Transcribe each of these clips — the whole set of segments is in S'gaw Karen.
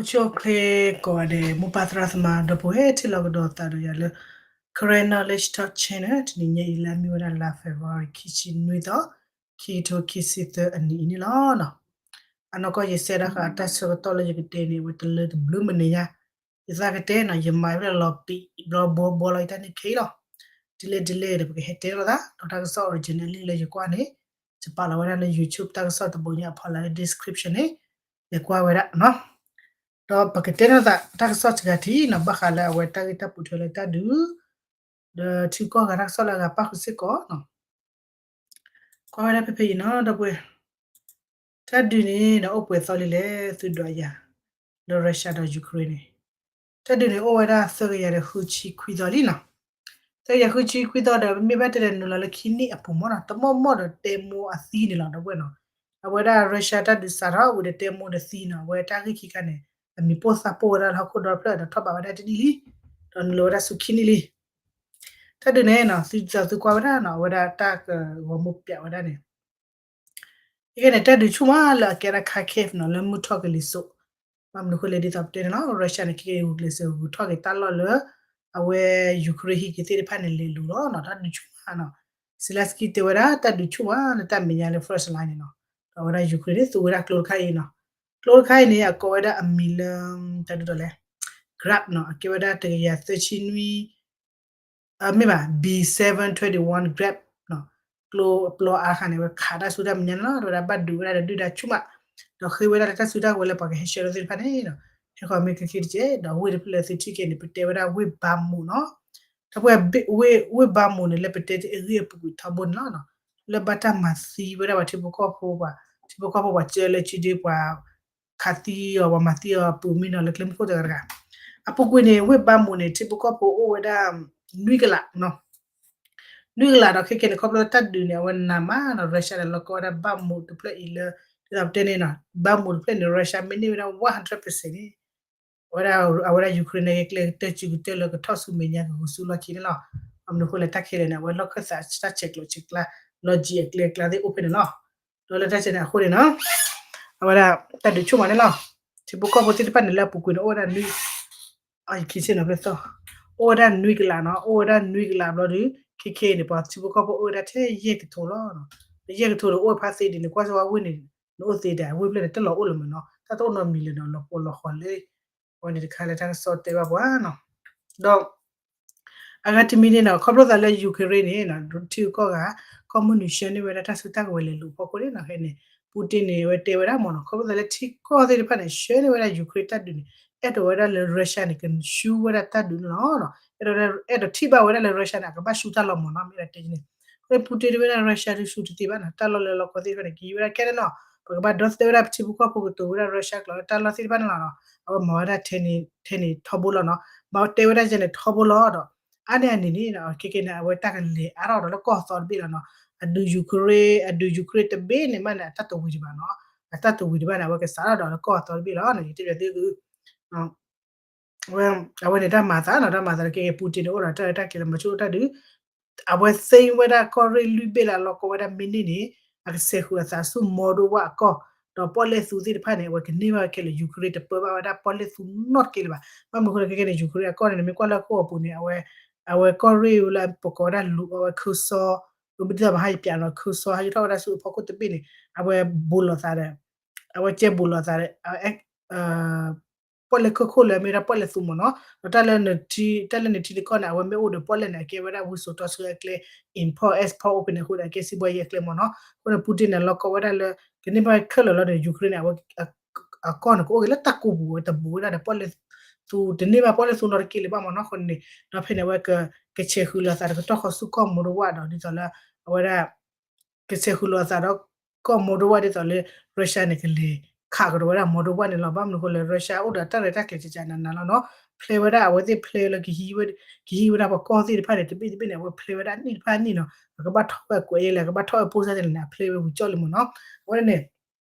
ဆိၣ်ချ့ကိးဂၤဒဲး မိၢ်ပၢ်သရၣ်သမါ ဒီပုၢ်ဝဲၢ်ထံလီၤကဒီးသးဒီးယၤလၢ Karen Knowledge Talk Channel တနံၤညါအံၤလၢအမ့ၢ်ဝဲဒၣ်လါ February ခံဆံနွံသီ ခံကထိခံဆံသၢအနံၤအံၤန့ၣ်လီၤ. အနီၢ်ကီၢ်ယစဲးဒၣ်ဃးတၢ်ဆၢကတီၢ်လၢယကတဲန့ၣ် အဝဲတလၢတဘျုးမနုၤညါ ယသးကတဲနီၤ ယမၤဝဲဒၣ်လီၤပံာ်ဘျီဘီဘီလီၤ ယတၢ်န့ၣ်ခဲအံၤလီၤ. ဒ်လဲၣ်ဒ်လဲၣ်ဒီး ပကဟဲတဲလိာ်သး ဒီးတၢ်ကစီၣ် original link လၢယကွၢ်န့ၣ် ယပာ်လီၤဝဲဒၣ်လၢ YouTube တၢ်ကစီၣ်တဘိညါအဖီလာ်လၢ description န့ၣ် လဲၤကွၢ်ဝဲဒၣ်နီၤ. ဒီးပကတဲလိာ်သး တၢ်ကစီၣ်တဂၤထံၣ်နီၤ ဘၣ်ဃးလၢအဝဲတၢ်ဂ့ၢ်တၢ်ပိာ်ထွဲလၢတၢ်ဒုး ဒီးထံကီၢ်ဂၤတၢ်ကစီၣ်လၢအဂၤပၣ်ဃုာ်စ့ၢ်ကီးနီၤ. ကွၢ်ဝဲဒၣ်ဖဲဖဲအံၤနီၤ ဒီပုၢ်ဝဲၢ် တၢ်ဒုးန့ၣ်ဒီးအိၣ်ပှဲၤသီလံလဲၣ် သုဒွးယၤ လၢ Russia ဒီး Ukraine န့ၣ် တၢ်ဒုးန့ၣ်အိၣ်ဝဲဒၣ်သၢကယၤဒီးဃုဆံခွံသီလံနီၤ. သၢကယၤဃုဆံခွံသီဒီး မ့ၢ်ဘၣ်တဲဒီးနုာ်လီၤလၢခံနံၣ်အပူၤမ့ၢ်နီၤ တမီၢ်မီၢ်ဒီးတဲမိၢ်အသံန့ၣ်လီၤ ဒီပုၢ်ဝဲၢ်နီၤ. အဝဲဒၣ် Russia တၢ်ဒုးစးထီၣ်ဝံၤဒီးတဲမိၢ်ဒီးသံနီၤ အဝဲတၢ်ဂ့ၢ်ခံခါန့ၣ် အမံၤပိၢ်သးပိၢ်ဝဲဒၣ်လၢဟီၣ်ခိၣ်ဒီဖျၢၣ်ဒီးထီၣ်ဘးဝဲဒၣ်တနံၣ်လံ ဒီးနုာ်လီၤဝဲဒၣ်ဆူခံနံၣ်လံ. တၢ်ဒုးန့ၣ်နီၤ သုသးသုကွၢ်ဝဲဒၣ်နီၤ အဝဲဒၣ်တၢ်ကဂီၤမူပျးဝဲဒၣ်န့ၣ် ခဲကနံၣ်န့ၣ် တၢ်ဒုးဆူၣ်မးလၢအကဲဒၣ် Kharkiv နီၤ လၢမုၢ်ထီၣ်ကလံၤစိး ဘၣ်မနုၤအဃိလဲၣ်ဒ်သိးပတဲန့ၣ်လီၤ Russia န့ၣ် ခဲကနံၣ်ဂုာ်ကျဲးစၢးဂုာ်ထီၣ်က့ၤတၢ်လီၢ်လၢ အဝဲ Ukraine ဟံးက့ၤသ့ၣ်တဖၣ်န့ၣ် လဲၤလူၤလီၤနီၤ တၢ်ဒုးဆူၣ်မးနီၤ Zelensky တဲဝဲဒၣ် တၢ်ဒုးဆူၣ်မးလၢတၢ်မဲာ်ညါလၢ first line န့ၣ်နီၤ ဒီးအဝဲဒၣ် Ukraine န့ၣ် သူဝဲဒၣ်ကျိတခါအံၤနီၤ ကျိတခါအံၤန့ၣ် အကိးဝဲဒၣ်အမံၤလၢ တၢ်ဒုးဒီးလဲၣ် Grad နီၤ အကဲဝဲဒၣ်တကယၤသၢဆံနွံ မ့ၢ်ဘၣ် B seven twenty-one Grad နီၤ ကျိအပျီအါခါန့ၣ် အဝဲခးတၢ်ဆူတၢ်မဲာ်ညါန့ၣ်လီၤ ဒီးဝဲဒၣ်ဘၣ်ဒုးဝဲဒၣ်ဒီးဒုၣ်ဒါဆူၣ်မး ဒီးဃ့ဝဲဒၣ်လၢတၢ်စုတၢ်ကဝဲၤလၢပှၤကဟဲဆှၢထီၣ်သ့ၣ်တဖၣ်န့ၣ်နီၤ ဟဲဃီၤမ့ၢ်ခဲကနံၣ်တက့ၢ် ဒီးဝ့ၢ်တဖျၢၣ်လၢသုထံၣ်က့ၤန့ၣ် ပတဲဝဲဒၣ်ဝ့ၢ် Bakhmut နီၤ တၢ်ပှဲၤဝ့ၢ် Bakhmut န့ၣ် လၢပတဲတ့ၢ်အဂ့ၢ်အပူၤကွံာ်ထီဘိန့ၣ်လီၤနီၤ လၢဘၣ်တၢ်မၤသံဝဲဒၣ်ပှၤထံဖိကီၢ်ဖိပှၤ ထံဖိကီၢ်ဖိပှၤကၢလၢခံဒုပှၤ ခးသံအီၤ ပှၤမၤသံအီၤပုၢ်မံနီၤ လၢကျဲမုၢ်ခိၣ်တဂၤတဂၤ အပူၤကွံာ်န့ၣ် ဝ့ၢ် Bakhmut န့ၣ် ထံဖိကီၢ်ဖိအိၣ်ဝဲဒၣ် နွံကလးနီၤ နွံကလးဒီးခဲကနံၣ်န့ၣ် ခီဖျိလၢတၢ်ဒုးန့ၣ် အဝဲနးမးနီၤ Russia န့ၣ် လီၤကီဝဲဒၣ် Bakhmut တဖျၢၣ်အံၤလၢ ဒ်သိးပတဲန့ၣ်နီၤ Bakhmut တဖျၢၣ်န့ၣ် Russia မ့ၢ်န့ၢ်ဝဲဒၣ် one hundred percent န့ၣ် အဝဲဒၣ် အဝဲဒၣ် Ukraine န့ၣ် ကျဲကတၢၢ်စုကတၢၢ်လၢကထီၣ်ဆူမဲာ်ညါကဂုာ်ဆူလီၢ်ခံန့ၣ်လီၤ ဘၣ်မနုၤအဃိလဲၣ် တၢ်ခဲလၢာ်န့ၣ် အဝဲလီၢ်ခၢၣ်သးတၢ်ဆဲးကျိးဆဲးကျၢ လီၢ်ကံအကျဲအကျါသ့ၣ်အိၣ်ဖဲန့ၣ်လီၤ ဒီးလၢတၢ်ဆဲးန့ၣ်အဃိန့ၣ်နီၤ အဝဲဒၣ် တၢ်ဒုးဆူၣ်မးန့ၣ်လီၤ ထံဖိကီၢ်ဖိသ့ၣ်တဖၣ်န့ၣ်လၢအပူၤကွံာ်န့ၣ် အိၣ်ဝဲဒၣ်နွံ ယခံဆ့ၣ်နီၤဖျဲၣ်သီ အိၣ်ဝဲဒၣ်နွံကလးနီၤ အိၣ်ဝဲဒၣ်နွံကလးဘျီဒီး ခဲခဲအံၤန့ၣ် ပှၤထံဖိကီၢ်ဖိအိၣ်ဝဲဒၣ်ထဲယဲၢ်ကထိလီၤ ယဲၢ်ကထိဒီးအိၣ်ဖးသ့ဒ်န့ၣ် ကွၢ်စ့ၢ်ဝဲဝ့ၢ်န့ၣ် နအိၣ်သ့ဒၣ် ဝ့ၢ်ဖျၢၣ်န့ၣ် တလီၤအိၣ်လၢၤမ့ၢ်နီၤ တၢ်တအိၣ်နီတမံၤလၢၤနီၤ လီၤပှီၢ်လီၤဃီၤလၢ အဝဲန့ၣ်တခါလၢတၢ်ကစီၣ်တဲဘၣ်ပှၤနီၤ ဒီး အဂၤတမံၤန့ၣ်နီၤ ခီဖျိသးလၢ Ukraine န့ၣ် ထံဂုၤကီၢ်ဂၤ ကီၢ်မုၢ်နုာ်ဆှၢန့ၢ်ဝဲဒၣ်တၢ်စုတၢ်ကဝဲၤလဲၤလူၤအဖီခိၣ်န့ၣ်နီၤ ခဲန့ၣ် Putin န့ၣ် အဝဲတဲဝဲဒၣ်မ့ၢ်နီၤ ခီဖျိသးလၢထံကီၢ်သ့ၣ်တဖၣ်န့ၣ် ဆှၢန့ၢ်ဝဲဒၣ် Ukraine တၢ်ဒုးန့ၣ် အဲၣ်ဒိးဝဲဒၣ်လၢ Russia န့ၣ် ကဆူဝဲဒၣ်တၢ်ဒုးန့ၣ်လီၤ အဲၣ်ဒိး အဲၣ်ဒိးထံၣ်ဘၣ်ဝဲဒၣ်လၢ Russia န့ၣ် အကဘၣ်ဆူတၢ်လီၤမ့ၢ်နီၤ မ့ၢ်ဒၣ်တဲန့ၣ် အဃိ Putin တဲဝဲဒၣ် Russia ဒုးဆူတသ့ဘၣ်နီၤ တၢ်လီၢ်လၢလီၢ်ကီၢ်သ့ၣ်တဖၣ်န့ၣ် ကဟံးဝဲဒၣ်ခဲလၢာ်နီၤ ပကဘၣ်ဒီသဒၢဝဲဒၣ်ပထံဖိကီၢ်ဖိကတိၤဝဲဒၣ် Russia ကျိာ်လၢတၢ်လီၢ်သ့ၣ်တဖၣ်န့ၣ်လီၤနီၤ အဝဲမၤဝဲဒၣ်ထဲန့ၣ် ထဲန့ၣ်ထီဘိလီၤနီၤ မၤဝဲတဲဝဲဒၣ်ယဲန့ၣ်ထီဘိလီၤဒီး အါန့ၢ်အန့ၣ်န့ၣ်နီၤ ခဲခဲန့ၣ် အဝဲတၢ်ကလဲၤအါထီၣ်ဒီးလၢကီၢ်အသီတဘ့ၣ်လီၤနီၤ အဒုး Ukraine အဒုး Ukraine တဘ့ၣ်န့ၣ်မးန့ၣ် အတၢ်တဝံၤဒံးဘၣ်နီၤ အတၢ်တဝံၤဒံးဘၣ်န့ၣ် အဝဲကစးထီၣ်ဒီးလၢကီၢ်အသီတဘ့ၣ်လီၤ ယတဲဘၣ်သု အဝဲ အဝဲန့ၣ်တၢ်မၤသးနီၤ တၢ်မၤသးလၢကဲကဲ Putin န့ၣ် အိၣ်ဒီးတၢ်ရဲၣ်တၢ်ကျဲၤလၢမၤဆူၣ်တၢ်ဒုး အဝဲသ့ဝဲဒၣ်ကီၢ်ရ့ၣ်လွံၢ်ဘ့ၣ်လၢအလီၢ်ကီၢ်ဝဲဒၣ်မ့ၢ်န့ၢ်န့ၣ် အကဆဲးဃုာ်အသးဆူ Moldova အကီၢ် ဒီးပီၣ်လဲၣ်သူသ့ၣ်တဖၣ်န့ၣ် အဝဲကန့ၢ်ဘၣ်ဝဲခဲလၢာ် Ukraine တပၢဘၣ်ဝဲဒၣ်ပီၣ်လဲၣ်သူနီတကဲလၢၤဘၣ် ဘၣ်မနုၤအဃိလဲၣ် ခဲကဲန့ၣ် Ukraine အကီၢ်န့ၣ် နမ့ၢ်ကွၢ်လၢဟီၣ်ခိၣ်အပူၤန့ၣ် အဝဲ အဝဲကီၢ်ရ့ၣ်လၢပကိးဝဲဒၣ်လူၤအီဝဲခူစီ ဒ်သိးပဟဲယပျးနီၤ ခူစီ ဟဲယထီၣ်ဝဲဒၣ်ဆူအဖီခိၣ်တဘ့ၣ်န့ၣ် အဝဲဘူးလိာ်သးဒီး အဝဲကဲဘူးလိာ်သးဒီး ပီၣ်လဲၣ်ခိၣ်ခိၣ်လၢမ့ၢ်ဒၣ်ပီၣ်လဲၣ်သူမ့ၢ်နီၤ ဒီးတၢ်လၢနထံ တၢ်လၢနထံတကီၢ်န့ၣ် အဝဲမ့ၢ်အိၣ်ဒီးပီၣ်လဲၣ်န့ၣ် အကဲဝဲဒၣ်ဝံစိာ်တီဆှၢအကျဲ import export အိၣ်ဖဲန့ၣ်အဃိဒီး အကဲစံးဘှီယဲၢ်အကျဲမ့ၢ်နီၤ အဃိန့ၣ် Putin န့ၣ် လီၢ်ကီၢ်ဝဲဒၣ်လၢ ကန့ၢ်ဘၣ်ခဲလၢာ်လီၤန့ၣ် Ukraine န့ၣ် အဝဲ အကီၢ်န့ၣ် ကအိၣ်က့ၤလၢတၢ်ကိးပူၤဝဲတဘူးဝဲဒၣ်ဒီးပီၣ်လဲၣ်သူ တန့ၢ်ဘၣ်ပီၣ်လဲၣ်သူနီတကဲလၢၤဘၣ်မ့ၢ်နီၤ အဃိန့ၣ် ဒီးဖဲန့ၣ် အဝဲ ကဆဲးဃုာ်လီၤအသးတကတီၢ်ဃီဆူကီၢ် Moldova ဒီးဒ်သိးလၢ အဝဲဒၣ် ကဆဲးဃုာ်လီၤအသးဒီး ကီၢ် Moldova ဒ်သိးလၢ Russia န့ၣ် ကလဲၤခးကဒီးဝဲဒၣ် Moldova န့ၣ်လီၤ ဘၣ်မနုၤအဃိလဲၣ် Russia အိၣ်ဒီးတၢ်ရဲၣ်တၢ်ကျဲၤကကနးနးလီၤနီၤ ဖျဲဝဲဒၣ်အဝဲသ့ၣ်ဖျဲလၢ ကဟံးဝဲဒၣ်ပှၤကီၢ်သ့ၣ်တဖၣ်န့ၣ် တဘ့ၣ်တဘ့ၣ်န့ၣ် အဝဲဖျဲဝဲဒၣ်အနံၣ်တဖၣ်အနံၣ်နီၤ အကဘၣ်ထီၣ်ဝဲကွဲးအလဲၣ် အကဘၣ်ထီၣ်ဝဲပိၢ်စၢ်သ့ၣ်န့ၣ် အဖျဲဝဲဝံၤကၠီလံမ့ၢ်နီၤ အဝဲန့ၣ်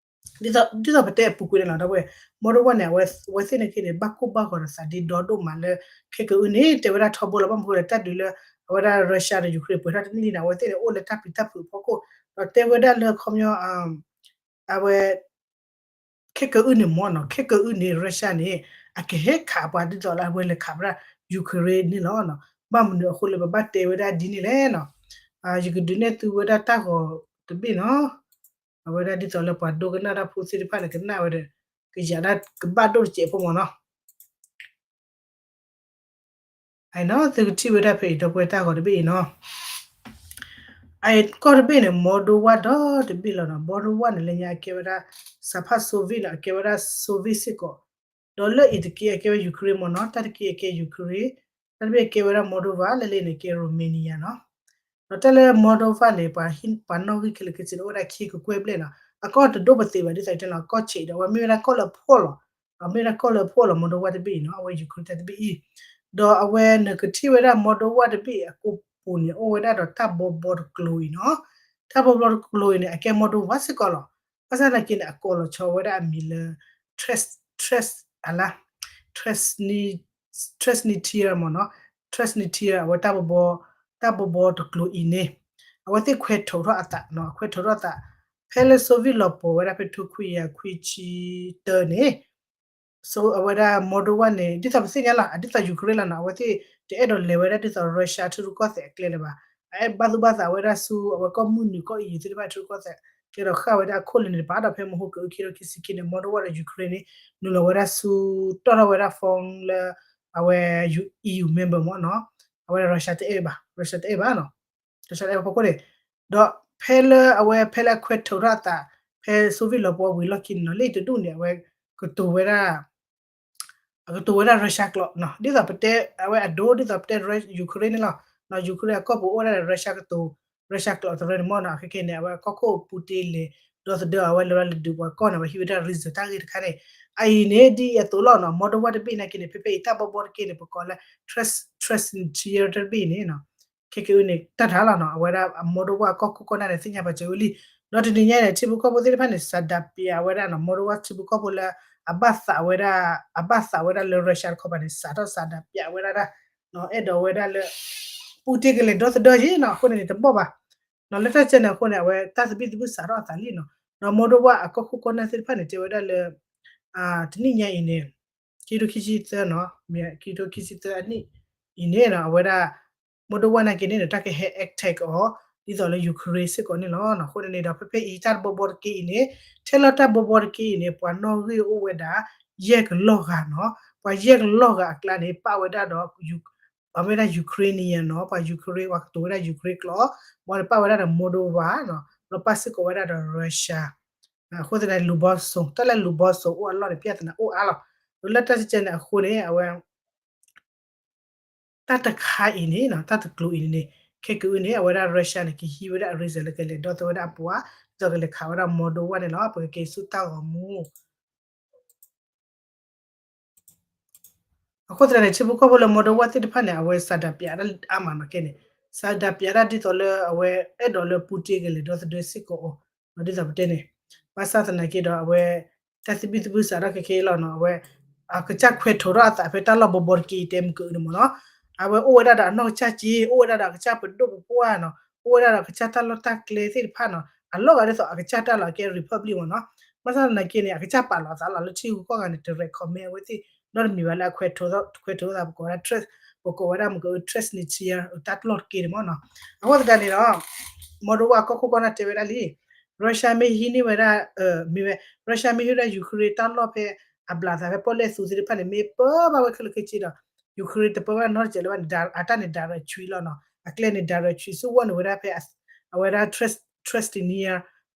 ဒ်သိးပတဲအပူၤကွံာ်န့ၣ်လီၤ ဒီးဝဲ Moldova န့ၣ် အဝဲသ့ၣ်န့ၣ်က့န့ၣ် ဘၣ်ကိၢ်ဘၣ်ဂီၤဒီးသးဒ့ဒီဒိၣ်မးလၢ ခဲကအုၣ်န့ၣ် တဲဝဲဒၣ်ထီဘိလီၤ ဘၣ်မနုၤဃိလၢတၢ်ဒုးလၢ အဝဲဒၣ် Russia ဒီး Ukraine ပှဲၤထီၣ်တနံၣ်လံန့ၣ် အဝဲသ့ၣ်န့ၣ်အိၣ်လၢတၢ်ပျံၤတၢ်ဖုးအဖီခိၣ် ဒီးတဲဝဲဒၣ်လၢခီပညီ အဝဲ ခဲ ခဲကအုၣ်န့ၣ်မ့ၢ်နီၤ, ခဲကအုၣ်န့ၣ် Russia န့ၣ် အကဟဲခးပှၤဒ်သိးလၢအဝဲလဲၤခးဝဲဒၣ် Ukraine န့ၣ်လီၤ. ဘၣ်မနုၤအဃိလၢပဘၣ်တဲဝဲဒၣ်ဒ်န့ၣ်လဲၣ်နီၤ. ယကဒုးနဲၣ်သုဝဲဒၣ်တၢ်ဂီၤတဘ့ၣ်နီၤ. အဝဲဒၣ်ဒ်သိးလၢပှၤဒိကနၣ်တၢ်ဖိသ့ၣ်တဖၣ်န့ၣ် ကနၣ်ဝဲဒီး ကယၤဒၣ်ကဘၣ်ဒိၣ်တစဲးဖိမ့ၢ်နီၤ. အနီၤ သုကထံၣ်ဝဲဒၣ်ဖဲအံၤ ဒီပုၢ်ဝဲၢ် တၢ်ဂီၤတဘ့ၣ်အံၤနီၤ. အကီၢ်တဘ့ၣ်န့ၣ် Moldova ဒီတဘ့ၣ်လီၤနီၤ. Moldova န့ၣ် လၢညါအကဲဝဲဒၣ် စၢဖး Soviet နီၤ, အကဲဝဲဒၣ် Soviet စ့ၢ်ကီး, ဒီးလၢအံၤတက့ၢ်အကဲဝဲ Ukraine မ့ၢ်နီၤ, တၢ်တက့ၢ်အကဲ Ukraine, တၢ်တဘ့ၣ်အကဲဝဲဒၣ် Moldova, လၢလၢအံၤန့ၣ်ကဲ Romania နီၤ. ဒီးတၢ်လၢ Moldova န့ၣ် ပှၤနီၣ်ဂံၢ်ခဲလၢာ်ခဲဆ့န့ၣ် အိၣ်ဝဲဒၣ်ခံကကွဲၢ်ဘျဲၣ်နီၤ. အကီၢ်တဒိၣ်ပသ့ဘၣ် ဒ်သိးတဲလီၤ အကီၢ်ဆံးဒီး အဝဲမ့ၢ်ဝဲဒၣ်ကီၢ်လၢအဖှီၣ်လီၤ. အမ့ၢ်ဝဲဒၣ်ကီၢ်လၢအဖှီၣ်လီၤ Moldova တဘ့ၣ်အံၤနီၤ, အဝဲ Ukraine တၢ်တဘ့ၣ်အံၤ. ဒီးအဝဲနကထံၣ်ဝဲဒၣ် Moldova တဘ့ၣ်အံၤ အကိာ်ပူၤန့ၣ် အိၣ်ဝဲဒၣ်ဒီးတၢ်ဘီဘီတကျိၤအံၤနီၤ. တၢ်ဘီဘီတကျိၤအံၤန့ၣ် အကဲ Moldova စ့ၢ်ကီးလီၤ. ဘၣ်ဆၣ်သနာ်က့န့ၣ် အကိးလီၤဆီဝဲဒၣ်အမံၤလၢ Trans, Trans, အလါ Transni, Transnistria မ့ၢ်နီၤ, Transnistria အဝဲတၢ်ဘီဘီ, တၢ်ဘီဘီတကျိၤအံၤန့ၣ် အဝဲသ့ၣ်ခွဲးထုးထီၣ်အသးနီၤ, အခွဲးထုးထီၣ်အသး ဖဲလၢ Soviet လီၤပှီၢ်ဝဲဒၣ်ဖဲထိခွံကယၤခွံဆံတၢန့ၣ် အဝဲဒၣ် Moldova န့ၣ် ဒ်သိးပသ့ၣ်ညါလီၤ, အဒ်သိး Ukraine လီၤနီၤ, အဝဲသ့ၣ်တအဲၣ်ဒိးလဲၤဝဲဒၣ်ဒ်သိး Russia ထံရူၢ်ကီၢ်သဲးအကျဲလၢၤဘၣ်. အအဲၣ်ဘၣ်သူၣ်ဘၣ်သးဝဲဒၣ်ဆူ အဝဲကီၢ်မုၢ်နုာ်ကီၢ် E U သ့ၣ်တဖၣ်ထံရူၢ်ကီၢ်သဲး ကျဲဒီးဃၣ်ဝဲဒၣ်အခိၣ်လၢန့ၣ်တပၤဒီး ဖဲမဟိကအုၣ်ခံထိခံဆံခံန့ၣ် Moldova ဒီး Ukraine န့ၣ် နုာ်လီၤဝဲဒၣ်ဆူ တီၢ်ထီၣ်ဝဲဒၣ် form လၢ အဝဲ E U member မ့ၢ်နီၤ, အဝဲဒၣ် Russia တအဲၣ်ဘၣ်, Russia တအဲၣ်ဘၣ်နီၤ, Russia တအဲၣ်ဘၣ်ဖီခိၣ်န့ၣ်, ဒီးဖဲလၢအဝဲဖဲလၢအခွဲးထုးထီၣ်အသး ဖဲ Soviet လီၤပှီၢ်ဝံၤလီၢ်ခံန့ၣ်နီၤ, လၢအံၤတဒူၣ်န့ၣ် အဝဲကတိၤဝဲဒၣ် အကတိၤဝဲဒၣ် Russia ကျိာ်နီၤ, ဒ်သိးပတဲ အဝဲအဒိဒ်သိးပတဲ Ukraine န့ၣ်လီၤ, Ukraine အကီၢ်ပူၤအိၣ်ဝဲဒၣ်ဒီး Russia ကတိၤ Russia ကျိာ်တရၢန့ၣ်မ့ၢ်နီၤ, ခဲကနံၣ်န့ၣ် အဝဲကီၢ်ခိၣ် Putin လဲၤဒီသဒၢအဝဲလၢလၢဒုးပှၤကီၢ်န့ၣ် အဝဲဟံးဝဲဒၣ် reason တၢ်ဂ့ၢ်တခါန့ၣ်, အအံၤန့ၣ် ဒ်အသိးလီၤနီၤ, Moldova တဘ့ၣ်နာ်က့န့ၣ် ဖဲဖဲအံၤတၢ်ဘီဘီတက့ၢ်န့ၣ် ပကိးလၢ Trans, Transnistria တဘ့ၣ်န့ၣ်နီၤ, ခဲကအုၣ်န့ၣ် တၢ်တၢ်လီၤနီၤ, အဝဲဒၣ် Moldova အကီၢ်ခိၣ်ကီၢ်နၢ်န့ၣ် သ့ၣ်ညါပာ်စၢၤဝဲလံ, ဒီးတနံၤညါန့ၣ် ထံဖိကီၢ်ဖိသ့ၣ်တဖၣ်န့ၣ် စးဒးပျးဝဲဒၣ်နီၤ, Moldova ထံဖိကီၢ်ဖိလၢ အဘၣ်သးဝဲဒၣ်, အဘၣ်သးဝဲဒၣ်လၢ Russia တခီပၤန့ၣ် စးထီၣ်စးဒးပျးဝဲဒၣ်ဒၣ်, အဲၣ်ဒိးဝဲဒၣ်လၢ Putin ကလဲၤဒီသဒၢယ့ၣ်နီၤ, အဃိန့ၣ်န့ၣ် တဘီၣ်ဘၣ် နီၤ, လၢတၢ်ကဲန့ၣ်အဃိန့ၣ် အဝဲတၢ်သဘံၣ်သဘုၣ်စးထီၣ်အသးလံနီၤ, ဒီး Moldova အကီၢ်ခိၣ်ကီၢ်နၢ်သ့ၣ်တဖၣ်န့ၣ် တဲဝဲဒၣ်လၢ တနံၣ်ညါအံၤန့ၣ် ခံထိခံဆံသၢနီၤ, ခံထိခံဆံသၢအနံၣ်အံၤန့ၣ်နီၤ, အဝဲဒၣ် Moldova နာ်က့န့ၣ် တၢ်ကဟဲ attack အီၤ ဒ်သိးလၢ Ukraine စ့ၢ်ကီးန့ၣ်လီၤ. အဃိန့ၣ်န့ၣ်ဒီး ဖဲဖဲအံၤတၢ်တဘီဘီတက့ၢ်အံၤန့ၣ်, ထဲလီၤတၢ်ဘီဘီတက့ၢ်အံၤန့ၣ် ပှၤနီၣ်ဂံၢ်အိၣ်ဝဲဒၣ် ယဲၢ်ကလီၢ်ဂၤနီၤ, ပှၤယဲၢ်ကလီၢ်ဂၤအကျါန့ၣ် ပာ်ဝဲဒၣ်ဒီး ပှၤမ့ၢ်ဒၣ် Ukrainian နီၤ, ပှၤ Ukraine ပှၤကတိၤဝဲဒၣ် Ukraine ကျိာ်, ဘၣ်ဒီးပာ်ဝဲဒၣ်ဒီး Moldova နီၤ, ဒီးပာ်စ့ၢ်ကီးဝဲဒၣ်ဒီး Russia, အဃိသတးန့ၣ် လူပေါင်းစုံ, တၢ်လၢ လူပေါင်းစုံ အိၣ်အလီၢ်န့ၣ် ပြဿနာအိၣ်အါလီၤ. ဒီးလၢတၢ်ကဲန့ၣ်အဃိန့ၣ် အဝဲ တၢ်တခါအံၤန့ၣ်နီၤ, တၢ်တကျိၤအံၤန့ၣ်န့ၣ်, ခဲကအုၣ်န့ၣ် အဝဲဒၣ် Russia န့ၣ် ကဟံးဝဲဒၣ်အ reason လၢကလဲၤဒီသဒၢဝဲဒၣ်အပှၤ, ဒ်သိးကလဲၤခးဝဲဒၣ် Moldova န့ၣ်လီၤ. ပကက့ၤဆူတၢ်ဂီၤမူ အဃိသတးန့ၣ် ထံဖိကီၢ်ဖိလၢ Moldova သ့ၣ်တဖၣ်န့ၣ် အဝဲစးဒးပျးဒၣ်အါမးနီၤကဲန့ၣ်, စးဒးပျးဒၣ်ဒ်သိးလၢအဝဲအဲၣ်ဒိးလၢ Putin ကလဲၤဒီသဒၢစ့ၢ်ကီးအီၤ, ဒ်သိးပတဲန့ၣ်, ဘၣ်ဆၣ်သနာ်က့ဒီးအဝဲ တၢ်သဘံၣ်သဘုၣ်စးထီၣ်ခဲခဲလီၤနီၤ, အဝဲ အကစၢ်ခွဲးထိးထီၣ်အသးဖဲတၢ်လီၢ်ဘီဘီတက့ၢ်အံၤ တဲမုၢ်ကအုၣ်န့ၣ်မ့ၢ်နီၤ, အဝဲအိၣ်ဝဲဒၣ်ဒီးအနီၢ်ကစၢ်က့, အိၣ်ဝဲဒၣ်ဒီးအကစၢ်ပဒိၣ်ပပှၢ်နီၤ, အိၣ်ဝဲဒၣ်ဒီးအကစၢ်တၢ်လီၢ်တၢ်ကျဲသ့ၣ်တဖၣ်နီၤ, အလီၢ်ဂၤဒ်သိးအကစၢ်တၢ်လီၢ်အကဲ republic မ့ၢ်နီၤ, ဘၣ်ဆၣ်သနာ်က့န့ၣ် အကစၢ်ပာ်လီၤအသးလီၤလၢထံဂုၤကီၢ်ဂၤန့ၣ် တရဲၣ် comment အဝဲသ့ၣ် နီတမံၤဘၣ်လၢအခွဲးထိးထီၣ်သး ပကိးဝဲဒၣ် Trans, ပကိးဝဲဒၣ်မုၢ်ကအုၣ် Transnistria တၢ်လီၢ်တက့ၢ်န့ၣ်မ့ၢ်နီၤ, အဃိသတးန့ၣ်ဒီး Moldova အကီၢ်ခိၣ်ကီၢ်နၢ်တဲဝဲဒၣ်လံ Russia မ့ၢ်ဟံးန့ၢ်ဝဲဒၣ်, မ့ၢ်ဝဲ Russia မ့ၢ်ဟံးဝဲဒၣ် Ukraine တၢ်လီၢ်ဖဲအဘျးသးဖဲပီၣ်လဲၣ်သူသ့ၣ်တဖၣ်န့ၣ် မ့ၢ်ပၢဘၣ်ဝဲခဲလၢာ်ခဲဆ့ဒီး Ukraine တပၢဘၣ်နီတစဲးလၢၤဘၣ်န့ၣ် အတၢ်န့ၣ် direct လီၤနီၤ, အကျဲန့ၣ် direct ဆူဝဲန့ၣ်ဝဲဒၣ်ဖဲ အဝဲဒၣ် Transnistria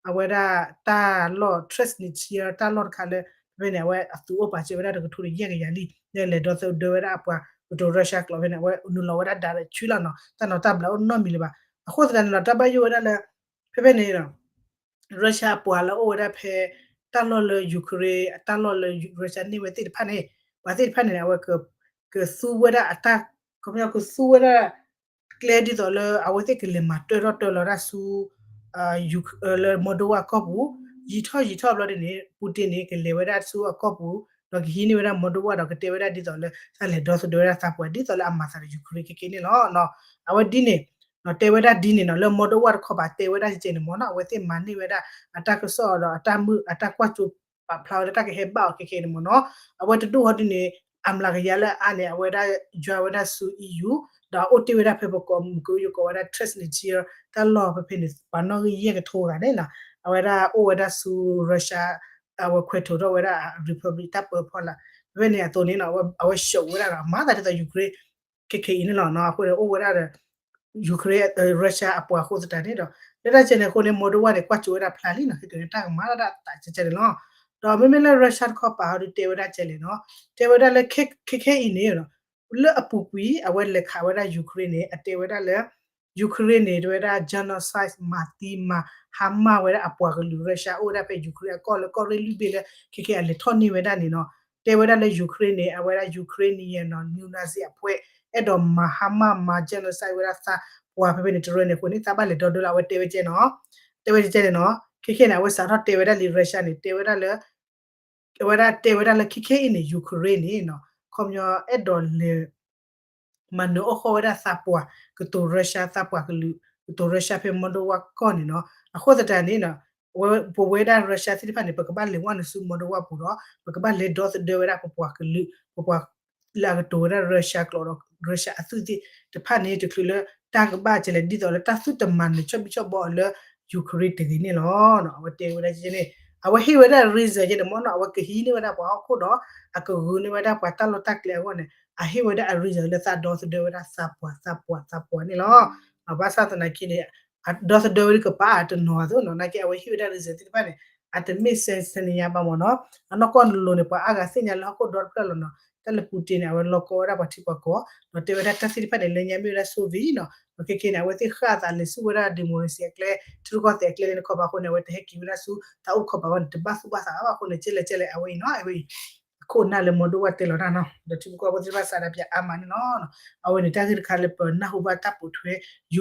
အဝဲဒၣ်တၢ်လီၢ် Transnistria တၢ်လီၢ်တခါလၢ ဖဲန့ၣ် အဝဲအသူးအိၣ်ပာ်စၢၤဝဲဒၣ်တကထိဒီးယဲၢ်ကယၤလံ, လဲၤဒီသဒၢဝဲဒၣ်အပှၤကတိၤ Russia ကျိာ်ဖဲန့ၣ် အဝဲနုာ်လီၤဝဲဒၣ် direct လီၤနီၤ, တၢ်နီၤတၢ်ဘျးအိၣ်နီတမံၤလၢၤဘၣ်, အဃိသတးန့ၣ်ဒီး တၢ်ဘၣ်ယိၣ်ဝဲဒၣ်လၢ ဖဲဖဲန့ၣ် Russia အပှၤလၢအိၣ်ဝဲဒၣ်ဖဲ တၢ်လီၢ်လၢ Ukraine တၢ်လီၢ်လၢ Russia န့ၢ်ဝဲသ့ၣ်တဖၣ်န့ၣ်, ပှၤသ့ၣ်တဖၣ်န့ၣ် အဝဲ ကသူဝဲဒၣ်အတၢ်, ကသူဝဲဒၣ် ကျဲဒ်သိးလၢ အဝဲသ့ၣ်ကလဲၤမၤတၢထီၣ်တၢလီၤဒၣ်ဆူ လၢ Moldova အကီၢ်ပူၤ, ယံာ်ထီၣ်ယံာ်ထီၣ်ဘျီဒ်န့ၣ် Putin န့ၣ် ကလဲၤဝဲဒၣ်ဆူအကီၢ်ပူၤ, ဒီးကဟံးန့ၢ်ဝဲဒၣ် Moldova ဒီးကတဲဝဲဒၣ်ဒ်သိးလၢ တၢ်လဲၤဒီသဒၢဝဲဒၣ်သးပှၢ် ဒ်သိးလၢအမၤသးဒီး Ukraine ခဲကနံၣ်န့ၣ်လီၤ. အဝဲဒ်န့ၣ် တဲဝဲဒၣ်ဒ်န့ၣ်နီၤ, လၢ Moldova တခီပၤတဲဝဲဒၣ်ကဲန့ၣ်မ့ၢ်နီၤ, အဝဲသ့ၣ်မၤန့ၢ်ဝဲဒၣ် အတၢ်ကစီၣ်ဒီးအတၢ်မုာ်အတၢ်ကွၢ်စိ ပာ်ဖျါဝဲလၢတၢ်ကဟဲဘၣ်အီၤခဲခဲအံၤန့ၣ်မ့ၢ်နီၤ. အဝဲတဒူၣ်ဟီဒုန့ၣ် အမျးကယၤလၢအါန့ၣ် အဝဲဒၣ်ယွၤဝဲဒၣ်ဆူ E U ဒီးအအိၣ်တ့ၢ်ဝဲဒၣ်ဖဲပကိးမုၢ်ကယိၤကိးဝဲဒၣ် Transnistria တၢ်လီၢ်ဖဲဖဲန့ၣ် ပှၤနီၣ်ဂံၢ်ယဲၢ်ကထိဂၤန့ၣ်နီၤ အဝဲဒၣ်အိၣ်ဝဲဒၣ်ဆူ Russia အဝဲခွဲးထိးထီၣ်ဝဲဒၣ် Republic တၢ်ပၢဖီလာ် ဖဲဖဲန့ၣ်အသိးန့ၣ်နီၤ အဝဲ show ဝဲဒၣ်ဒီး အမၤသးဒ်သိး Ukraine ခဲခဲအံၤန့ၣ်လီၤနီၤ. အဃိန့ၣ်အိၣ်ဝဲဒၣ်ဒီး Ukraine Russia အပှၤအဃိသတးန့ၣ်ဒီး လၢတၢ်ကဲန့ၣ်အဃိန့ၣ် Moldova န့ၣ် ကွၢ်ကၠိဝဲဒၣ်ဖျါလံနီၤ ခဲကနံၣ်တၢ်ကမၤဒၣ်တၢ်ကဲကဲန့ၣ်လီၤ. ဒီးမ့မ့ၢ်လၢ Russia တခီပၤဟီဒုတဲဝဲဒၣ်ကဲလဲၣ်နီၤ တဲဝဲဒၣ်လၢ ခဲခဲအံၤန့ၣ် လၢအပူၤကွံာ် အဝဲလဲၤခးဝဲဒၣ် Ukraine န့ၣ် အတဲဝဲဒၣ်လၢ Ukraine န့ၣ် တဲဝဲဒၣ် genocide မၤသံမၤဟါမၢ်ဝဲဒၣ်အပှၤကလုာ် Russia အိၣ်ဝဲဒၣ်ဖဲ Ukraine အကီၢ်လၢကီၢ်ရ့ၣ်လွံၢ်ဘ့ၣ်လၢ ခဲခဲအလဲၤထီၣ်န့ၢ်ဝဲဒၣ်န့ၣ်နီၤ တဲဝဲဒၣ်လၢ Ukraine န့ၣ် အဝဲဒၣ် Ukrainian နီၤ neo-Nazi အဖွဲ့ အဲၣ်ဒိးမၤဟါမၢ်မၤ genocide ဝဲဒၣ်သးပှၢ်ဖဲဖဲန့ၣ် တရၢန့ၣ်အဃိန့ၣ် သးဘၣ်လဲၤဒီဒိလၢအဝဲတဲဝဲကဲနီၤ တဲဝဲကဲန့ၣ်နီၤ ခဲခဲန့ၣ် အဝဲစးထီၣ်တဲဝဲဒၣ်လံ Russia န့ၣ် တဲဝဲဒၣ်လၢ အဝဲဒၣ်တဲဝဲဒၣ်လၢခဲခဲအံၤန့ၣ် Ukraine န့ၣ်နီၤ ခီပညီအဲၣ်ဒိးလဲၤ မၤနၢၤအီၣ်ဃီၣ်ဝဲဒၣ်သးပှၢ် ကတိၤ Russia သးပှၢ်ကလုာ် ကတိၤ Russia ဖဲ Moldova ကီၢ်န့ၣ်နီၤ အဃိသတးန့ၣ်နီၤ ပဝဲဒၣ် Russia သ့ၣ်တဖၣ်န့ၣ် ပကဘၣ်လဲၤဝဲနုာ်ဆူ Moldova ပူၤဒီး ပကဘၣ်လဲၤဒီသဒၢဝဲဒၣ်ပပှၤကလုာ် ပပှၤ လၢအကတိၤဝဲဒၣ် Russia ကျိာ်ဒီး Russia အသုးသ့ၣ်တဖၣ်န့ၣ် တချုးလၢတၢ်ကဘၣ်ကဲလဲၣ် ဒ်သိးလၢတၢ်သုတမၤနၢၤဆီၣ်ဘံၣ်ဆီၣ်ဘီအီၤလၢ Ukraine တဂ့ၤန့ၣ်လီၤ. အဝဲတဲဝဲဒၣ်န့ၣ် အဝဲဟ့ၣ်ဝဲဒၣ် reason ယဲန့ၣ်မ့ၢ်နီၤ အဝဲကဟံးန့ၢ်ဝဲဒၣ်ပှၤဟီၣ်ခိၣ်ဒီး အကဂုာ်န့ၢ်ဝဲဒၣ်ပှၤတၢ်လီၢ်တၢ်ကျဲအဂီၢ်န့ၣ် အဟ့ၣ်ဝဲဒၣ်အ reason လၢသးဒီသဒၢဝဲဒၣ်သးပှၢ်သးပှၢ်သးပှၢ်န့ၣ်လီၤ. ဘၣ်ဆၣ်သနာ်က့န့ၣ် အဒီသဒၢဝဲဒၣ်ကပၤအတနီၤအသိးနီၤ နာ်က့အဝဲဟ့ၣ်ဝဲဒၣ် reason သ့ၣ်တဖၣ်န့ၣ် အတ make sense တနံၤညါဘၣ်မ့ၢ်နီၤ အနီၢ်ကီၢ်နလိၤန့ၣ် ပှၤအါဂၤသ့ၣ်ညါလၢဟီၣ်ခိၣ်ဒီတဖျၢၣ်လီၤနီၤ တၢ်လၢ Putin န့ၣ် အဝဲလီၤကီဝဲဒၣ်ပှၤထံပှၤကီၢ် ဒီးတဲဝဲဒၣ်တၢ်သ့ၣ်တဖၣ်န့ၣ် လၢညါမ့ၢ်ဝဲဒၣ် Soviet နီၤ ဒီးခဲခဲန့ၣ် အဝဲသ့ၣ်ဃၣ်အသးလဲၤဆူဝဲဒၣ် democracy အကျဲ ထံရူၢ်ကီၢ်သဲးအကျဲလၢနခီပၤအဃိန့ၣ် အဝဲတဟဲက့ၤဝဲဒၣ်ဆူတၢ်အိၣ်တခီပၤဘၣ်န့ၣ် တဘၣ်သူၣ်ဘၣ်သးဘၣ်အဃိန့ၣ် ကဲလဲၣ်ကဲလဲၣ် အဝဲအံၤနီၤ အဝဲအံၤ အခိၣ်အနၢ်လၢ Moldova တဲလီၤတၢ်နီၤ ဒီးထံဖိကီၢ်ဖိသ့ၣ်တဖၣ်စးဒၣ်ပၠးအါမးန့ၣ်လီၤ. အဝဲန့ၣ်တၢ်ဂ့ၢ်တခါလၢပနၢ်ဟူဘၣ်တၢ်ပိာ်ထွဲ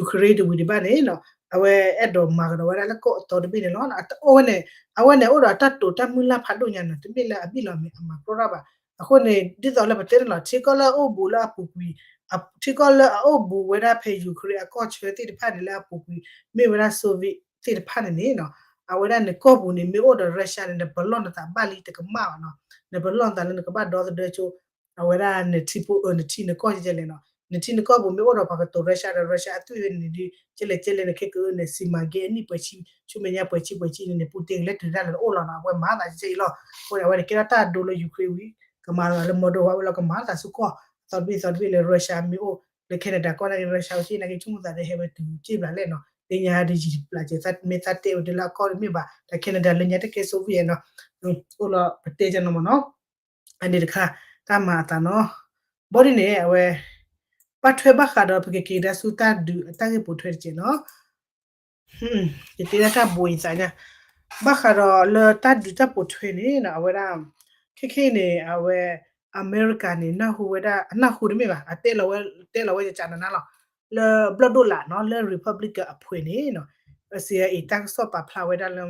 Ukraine တဝံၤဒံးဘၣ်န့ၣ်နီၤ အဝဲအဲၣ်ဒိးမၤကဒီးဝဲဒၣ်လၢကီၢ်အသီတဘ့ၣ်န့ၣ်လီၤ. အဝဲန့ၣ် အဝဲန့ၣ်အိၣ်ဒီးတၢ်တိာ်တၢ်မုၢ်လၢ်ဖးဒိၣ်ညါနီၤ တမ့ၢ်လၢအဘံၣ်လီၤမ့ၢ်အမၤကြီတၢ်ဘၣ်. အဃိန့ၣ် ဒ်သိးလၢပတဲန့ၣ်လီၤ ထံကီၢ်လၢအအိၣ်ဘူးလၢအပူၤကွံာ် ထံကီၢ်လၢအအိၣ်ဘူးဝဲဒၣ်ဖဲ Ukraine အကီၢ်ဆၢသ့ၣ်တဖၣ်န့ၣ် လၢအပူၤကွံာ် မ့ၢ်ဝဲဒၣ် Soviet သ့ၣ်တဖၣ်န့ၣ်န့ၣ်နီၤ အဝဲဒၣ်နကီၢ်ပူၤန့ၣ် မ့ၢ်အိၣ်ဒီး Russia န့ၣ် နပလီၢ်နသးဘၣ်လံတကမၣ်ဘၣ်နီၤ နပလီၢ်နသးလၢနကဘၣ်ဒီသဒၢဆိ အဝဲဒၣ်နထံဖိအၢနထံနကီၢ်ကဲလဲၣ်နီၤ နထံနကီၢ်ပူၤမ့ၢ်အိၣ်ဒီးပှၤကတိၤ Russia ဒီး Russia အသွံၣ်ဝဲန့ၣ်ဒီး ကဲလဲၣ်ကဲလဲၣ် နခဲကအၢန့ၣ် စံးမၤဂ့ၤအနံၣ်ပှဲၤဆံ ဆူမဲာ်ညါပှဲၤဆံပှဲၤဆံန့ၣ်န့ၣ် Putin ကလဲၤတုၤတၢ်လၢနအိၣ်လီၤနီၤ အဝဲမၤသးကဲအံၤလီၤ. အဃိန့ၣ် အဝဲန့ၣ်ကဲထီၣ်တၢ်ဒိလၢ Ukraine ဝံၤ ကမၤလီၤလၢ Moldova ဝံၤလီၤ ကမၤသးဆူကီၢ် သီတဘ့ၣ်သီတဘ့ၣ်လၢ Russia မ့ၢ်အိၣ် လၢ Canada ကီၢ်န့ၣ် Russia ဝဲက့ၤနာ်က့ၤ ဆိကမိၣ်သးဒီးဟဲဝဲတုၤက့ၤဘျးလဲၣ်နီၤ လၢညါဒ်ယံာ်တပျၢ်ကဲ မ့ၢ်သးတဲဝဲဒၣ်လၢအကီၢ်တမ့ၢ်ဘၣ် ဒီး Canada လၢညါတကဲ Soviet နီၤ အိၣ်လီၤပတဲကနီၤမ့ၢ်နီၤ အန့ၣ်တခါ တၢ်မၤအသးနီၤ ဘီဒ်န့ၣ် အဝဲ ဘၣ်ထွဲဘၣ်ဃးဒီး ပကက့ၤကဒါဆူတၢ်ဒုးအတၢ်ဂ့ၢ်ပိာ်ထွဲတကဲးနီၤ ယတဲဒၣ်တၢ်ဘိအံၤသးညါ ဘၣ်ဃးဒီးလၢတၢ်ဒုးတၢ်ပိာ်ထွဲန့ၣ်နီၤ အဝဲဒၣ် ခဲခဲအံၤန့ၣ် အဝဲ အမဲရကၤန့ၣ် နၢ်ဟူဝဲဒၣ် အနၢ်ဟူတမ့ၢ်ဘၣ် အတဲလီၤဝဲ တဲလီၤဝဲယကနၤနၤလီၤ လၢဘျီၣ်ဒိၣ်လးနီၤ လၢ Republican အဖှဲးန့ၣ်နီၤ CIA တၢ်ကစီၣ်ပာ်ဖျါဝဲဒၣ်လၢ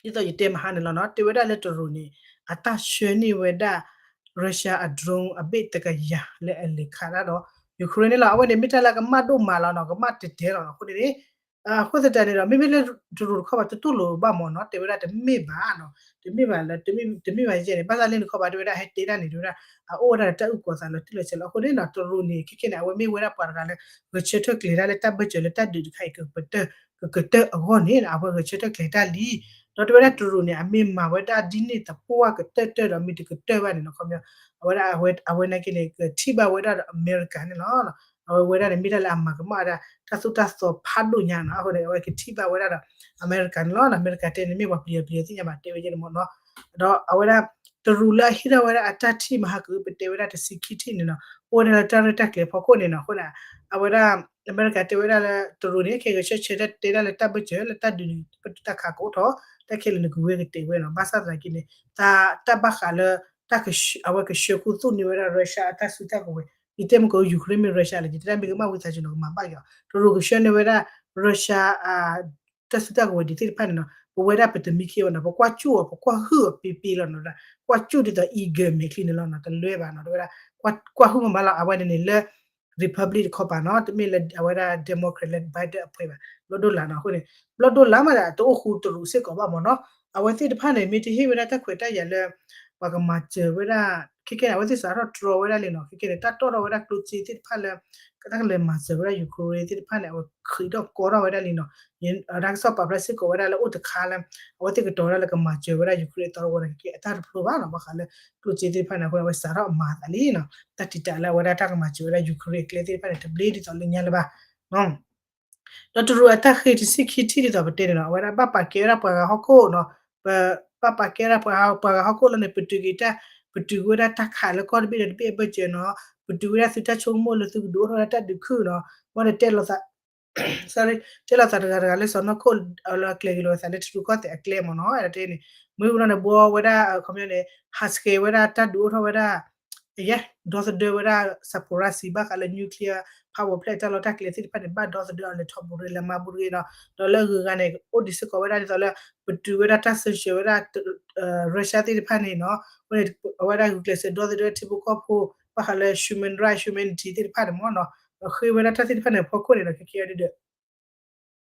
ဒ်သိးယတဲမဟါန့ၣ်လီၤနီၤ တဲဝဲဒၣ်လၢတရူးန့ၣ် အတၢ်ဆှၢန့ၢ်ဝဲဒၣ် Russia အ drone အဘ့ၣ်တကယၤလၢအလဲၤခးတၢ်ဒီး Ukraine န့ၣ်လီၤ အဝဲန့ၣ်မ့ၢ်တၢ်လၢကမၣ်ဒိၣ်မးလီၤနီၤ ကမၣ်တဲာ်တဲာ်လီၤနီၤ အဃိန့ၣ် အဃိသတးန့ၣ်ဒီး မ့မ့ၢ်လၢတရူးတခီပၤတတူၢ်လိာ်ဘၣ်မ့ၢ်နီၤ တဲဝဲဒၣ်တမ့ၢ်ဘၣ်နီၤ တမ့ၢ်ဘၣ်လၢ တမ့ၢ်ဘၣ်ယဲန့ၣ် ဘၣ်သးလၢနခီပၤတဲဝဲဒၣ်ဟဲတဲဒၣ်န့ၣ် တဲဝဲဒၣ် အအိၣ်ဝဲဒၣ်ဒီးတၢ်အုၣ်ကီၤသးလီၤတံၢ်လီၤဆဲးလီၤ အဃိန့ၣ်နီၤ တရူးန့ၣ် ခဲခဲန့ၣ် အဝဲမ့ၢ်ဝဲဒၣ်ပှၤတဂၤလၢ ဂဲၤဆၢထၢၣ်ကျဲၤတၢ်လၢတၢ်ဘၢၣ်စၢၤလၢတၢ်ဒုးတခါအံၤ ကကတၢၢ်အဂီၢ်န့ၣ် အဝဲဂဲၤဆၢထၢၣ်ကျဲၤတၢ်လံ ဒီးတဲဝဲဒၣ်တရူးန့ၣ် အမ့ၢ်မၤဝဲဒၣ်ဒ်န့ၣ်သပှၢ်ကတၢၢ်တၢၢ်ဒီး မ့ၢ်တကတၢၢ်ဘၣ်န့ၣ်နီၤ ခီပညီ အဝဲဒၣ် အဝဲနာ်က့န့ၣ် ကထံၣ်ဘၣ်ဝဲဒၣ်ဒီးအမဲရကၤန့ၣ်လီၤ အဝဲဝဲဒၣ်န့ၣ် မ့ၢ်တၢ်လၢအမၤကမၣ်ဝဲဒၣ် တၢ်သိၣ်တၢ်သီဖးဒိၣ်ညါနီၤ အဃိန့ၣ် အဝဲကထံၣ်ဘၣ်ဝဲဒၣ်ဒီး အမဲရကၤန့ၣ်လီၤ အမဲရကၤတဲန့ၣ် မ့ၢ်ပှၤပျံၤပျံၤသ့ၣ်ညါဘၣ် တဲဝဲယဲန့ၣ်မ့ၢ်နီၤ ဒီးအဝဲဒၣ် တရူးလၢအဟ့ၣ်ထီၣ်ဝဲဒၣ်အတၢ်ထံၣ်မဟါက ပတဲဝဲဒၣ်တဆံခံထံၣ်န့ၣ်နီၤ အိၣ်ဝဲဒၣ်လၢတၢ်ရဲၣ်တၢ်ကျဲၤဖီခိၣ်န့ၣ်နီၤ အဃိန့ၣ် အဝဲဒၣ် အမဲရကၤတဲဝဲဒၣ်လၢတရူးန့ၣ် ခဲဂဲၤဆၢထၢၣ်တဲဒၣ်လၢတၢ်ဘၢၣ်စၢၤလၢတၢ်ဒုးန့ၣ် ပတၢ်ခးကအိၣ်ထီၣ် တၢ်ခဲလၢာ်န့ၣ်ကဝဲကတဲာ်ဝဲနီၤ ဘၣ်ဆၣ်သနာ်က့န့ၣ် တၢ်ဘၣ်ဃးလၢ အဝဲကဆှၢခူသူၣ်န့ၢ်ဝဲဒၣ် Russia အတၢ်စုတၢ်ကဝဲၤ ယတဲမ့ၢ်က Ukraine မ့ၢ် Russia လၢယတဲတၢ်မ့ၢ်ကမၣ်ဝံသးစူၤနီၤ ကမၤဘၣ်က့ၤအီၤ တရူးကဆှၢန့ၢ်ဝဲဒၣ် Russia တၢ်စုတၢ်ကဝဲၤဒ်သ့ၣ်တဖၣ်န့ၣ်နီၤ ပဝဲဒၣ်ပတမံခ့ဘၣ်နီၤ ပကွၢ်ကၠူၣ်အီၤ ပကွၢ်ဟုၣ်အီၤပ့ပ့လီၤနီၤ ကွၢ်ကၠူၣ်ဒ်သိး eagle မဲာ်ချံန့ၣ်လီၤနီၤ တလွဲဘၣ်နီၤ တဲဝဲဒၣ် ကွၢ်ဟုၣ်မးမးလီၤ အဝဲန့ၣ်န့ၣ်လၢ Republic တခီပၤနီၤ တမ့ၢ်လၢအဝဲဒၣ် Democrat လၢ Biden အဖှဲးဘၣ် ဘျီၣ်ဒိၣ်လးနီၤ အဃိန့ၣ် ဘျီၣ်ဒိၣ်လးမးဒီး တအိၣ်ဃူတရူးစ့ၢ်ကီးဘၣ်မ့ၢ်နီၤ အဝဲသ့ၣ်တဖၣ်န့ၣ် မ့ၢ်တဟ့ၣ်ဝဲဒၣ်တၢ်ခွဲးတၢ်ယာ်လၢ ပှၤကမၤစၢၤဝဲဒၣ် ခဲကဲန့ၣ် အဝဲသ့ၣ်စးထီၣ်တြီဝဲဒၣ်လံနီၤ ခဲကဲန့ၣ် တၢ်တီၣ်ထီၣ်ဝဲဒၣ်ကျိၣ်စ့သ့ၣ်တဖၣ်လၢ တၢ်ကလဲၤမၤစၢၤဝဲဒၣ် Ukraine သ့ၣ်တဖၣ်န့ၣ် အဝဲဃံးထီၣ်ကီထီၣ်ဝဲဒၣ်လံနီၤ တၢ်ကစီၣ်ပာ်ဖျါစ့ၢ်ကီးဝဲဒၣ်လၢအိၣ်တခါလၢ အဝဲသ့ၣ်ကတီၤဝဲဒၣ်လၢကမၤစၢၤဝဲဒၣ် Ukraine အသီတဝီန့ၣ် ခဲကဲအတၢ်တဖျိဘၣ်နီၤ ဘၣ်ဃးလၢ ကျိၣ်စ့သ့ၣ်တဖၣ်န့ၣ် အဃိန့ၣ် အဝဲစးထီၣ်အမၤသးလံနီၤ တၢ်တံာ်တာ်လၢအဝဲဒၣ်တၢ်ကမၤစၢၤဝဲဒၣ် Ukraine အကျဲသ့ၣ်တဖၣ်န့ၣ် တဘျ့ဒ်သိးလၢညါလၢၤဘၣ် ဒီးတရူးအတၢ်ဃ့တဆံခံထံၣ်ဒ်သိးပတဲန့ၣ်နီၤ အဝဲဒၣ်ဘၣ်ပာ်ကဲဝဲဒၣ်ပှၤဂၤဟီၣ်ခိၣ်နီၤ ပဘၣ်ပာ်ကဲဝဲဒၣ်ပှၤဂၤဟီၣ်ခိၣ်လၢန့ၣ် ပတုာ်က့ၤတၢ် ပတုာ်ဝဲဒၣ်တၢ်ခးလၢကီၢ်တဘ့ၣ်ဒီးတဘ့ၣ်အဘၢၣ်စၢၤနီၤ ပတုာ်ဝဲဒၣ်သုတၢ်ဆိကမိၣ်လၢသုကဒုးအိၣ်ထီၣ်ဝဲဒၣ်တၢ်ဒုးခုၣ်နီၤ ဘၣ်ဒီးတဲလီၤသး တဲလီၤသးတဂၤတဂၤလၢစီၤနီၢ်ခိၣ်လၢအကျဲၤက့ၤလီၤသးလၢထံရူၢ်ကီၢ်သဲးအကျဲမ့ၢ်နီၤ အဲၣ်ဒိးတဲန့ၣ် မ့ၢ်ဝံၤလီၤန့ၣ် ဘှီဝဲဒၣ် ခီပညီန့ၣ် ဟးဆှဲးဝဲဒၣ်တၢ်ဒုးအိၣ်ထီၣ်ဝဲဒၣ် ယဲ ဒီသဒၢဝဲဒၣ် Zaporizhzhia ဘၣ်ဃးလၢ nuclear power plant တၢ်လီၢ်တၢ်ကျဲသ့ၣ်တဖၣ်န့ၣ် ဘၣ်ဒီသဒၢအီၤလဲၤထီၣ်ဘူးတဂ့ၤ လဲၤမၤဘူးတဂ့ၤနီၤ ဒီးလၢအဂုၤအဂၤန့ၣ် အိၣ်ဒံးစ့ၢ်ကီးဝဲဒၣ်ဒ်သိးလၢ ပတုာ်ဝဲဒၣ်တၢ်စၢဆှၢဝဲဒၣ် Russia သ့ၣ်တဖၣ်န့ၣ်နီၤ အဃိန့ၣ် အဝဲဒၣ်ဂုာ်ကျဲးစၢးဒီသဒၢထံဖိကီၢ်ဖိ ဘၣ်ဃးလၢ human right humanity သ့ၣ်တဖၣ်န့ၣ်မ့ၢ်နီၤ ဒီးဃ့ဝဲဒၣ်တၢ်သ့ၣ်တဖၣ်န့ၣ် ဖီခိၣ်န့ၣ်ဒီး ခဲကဲဒ်ဒီး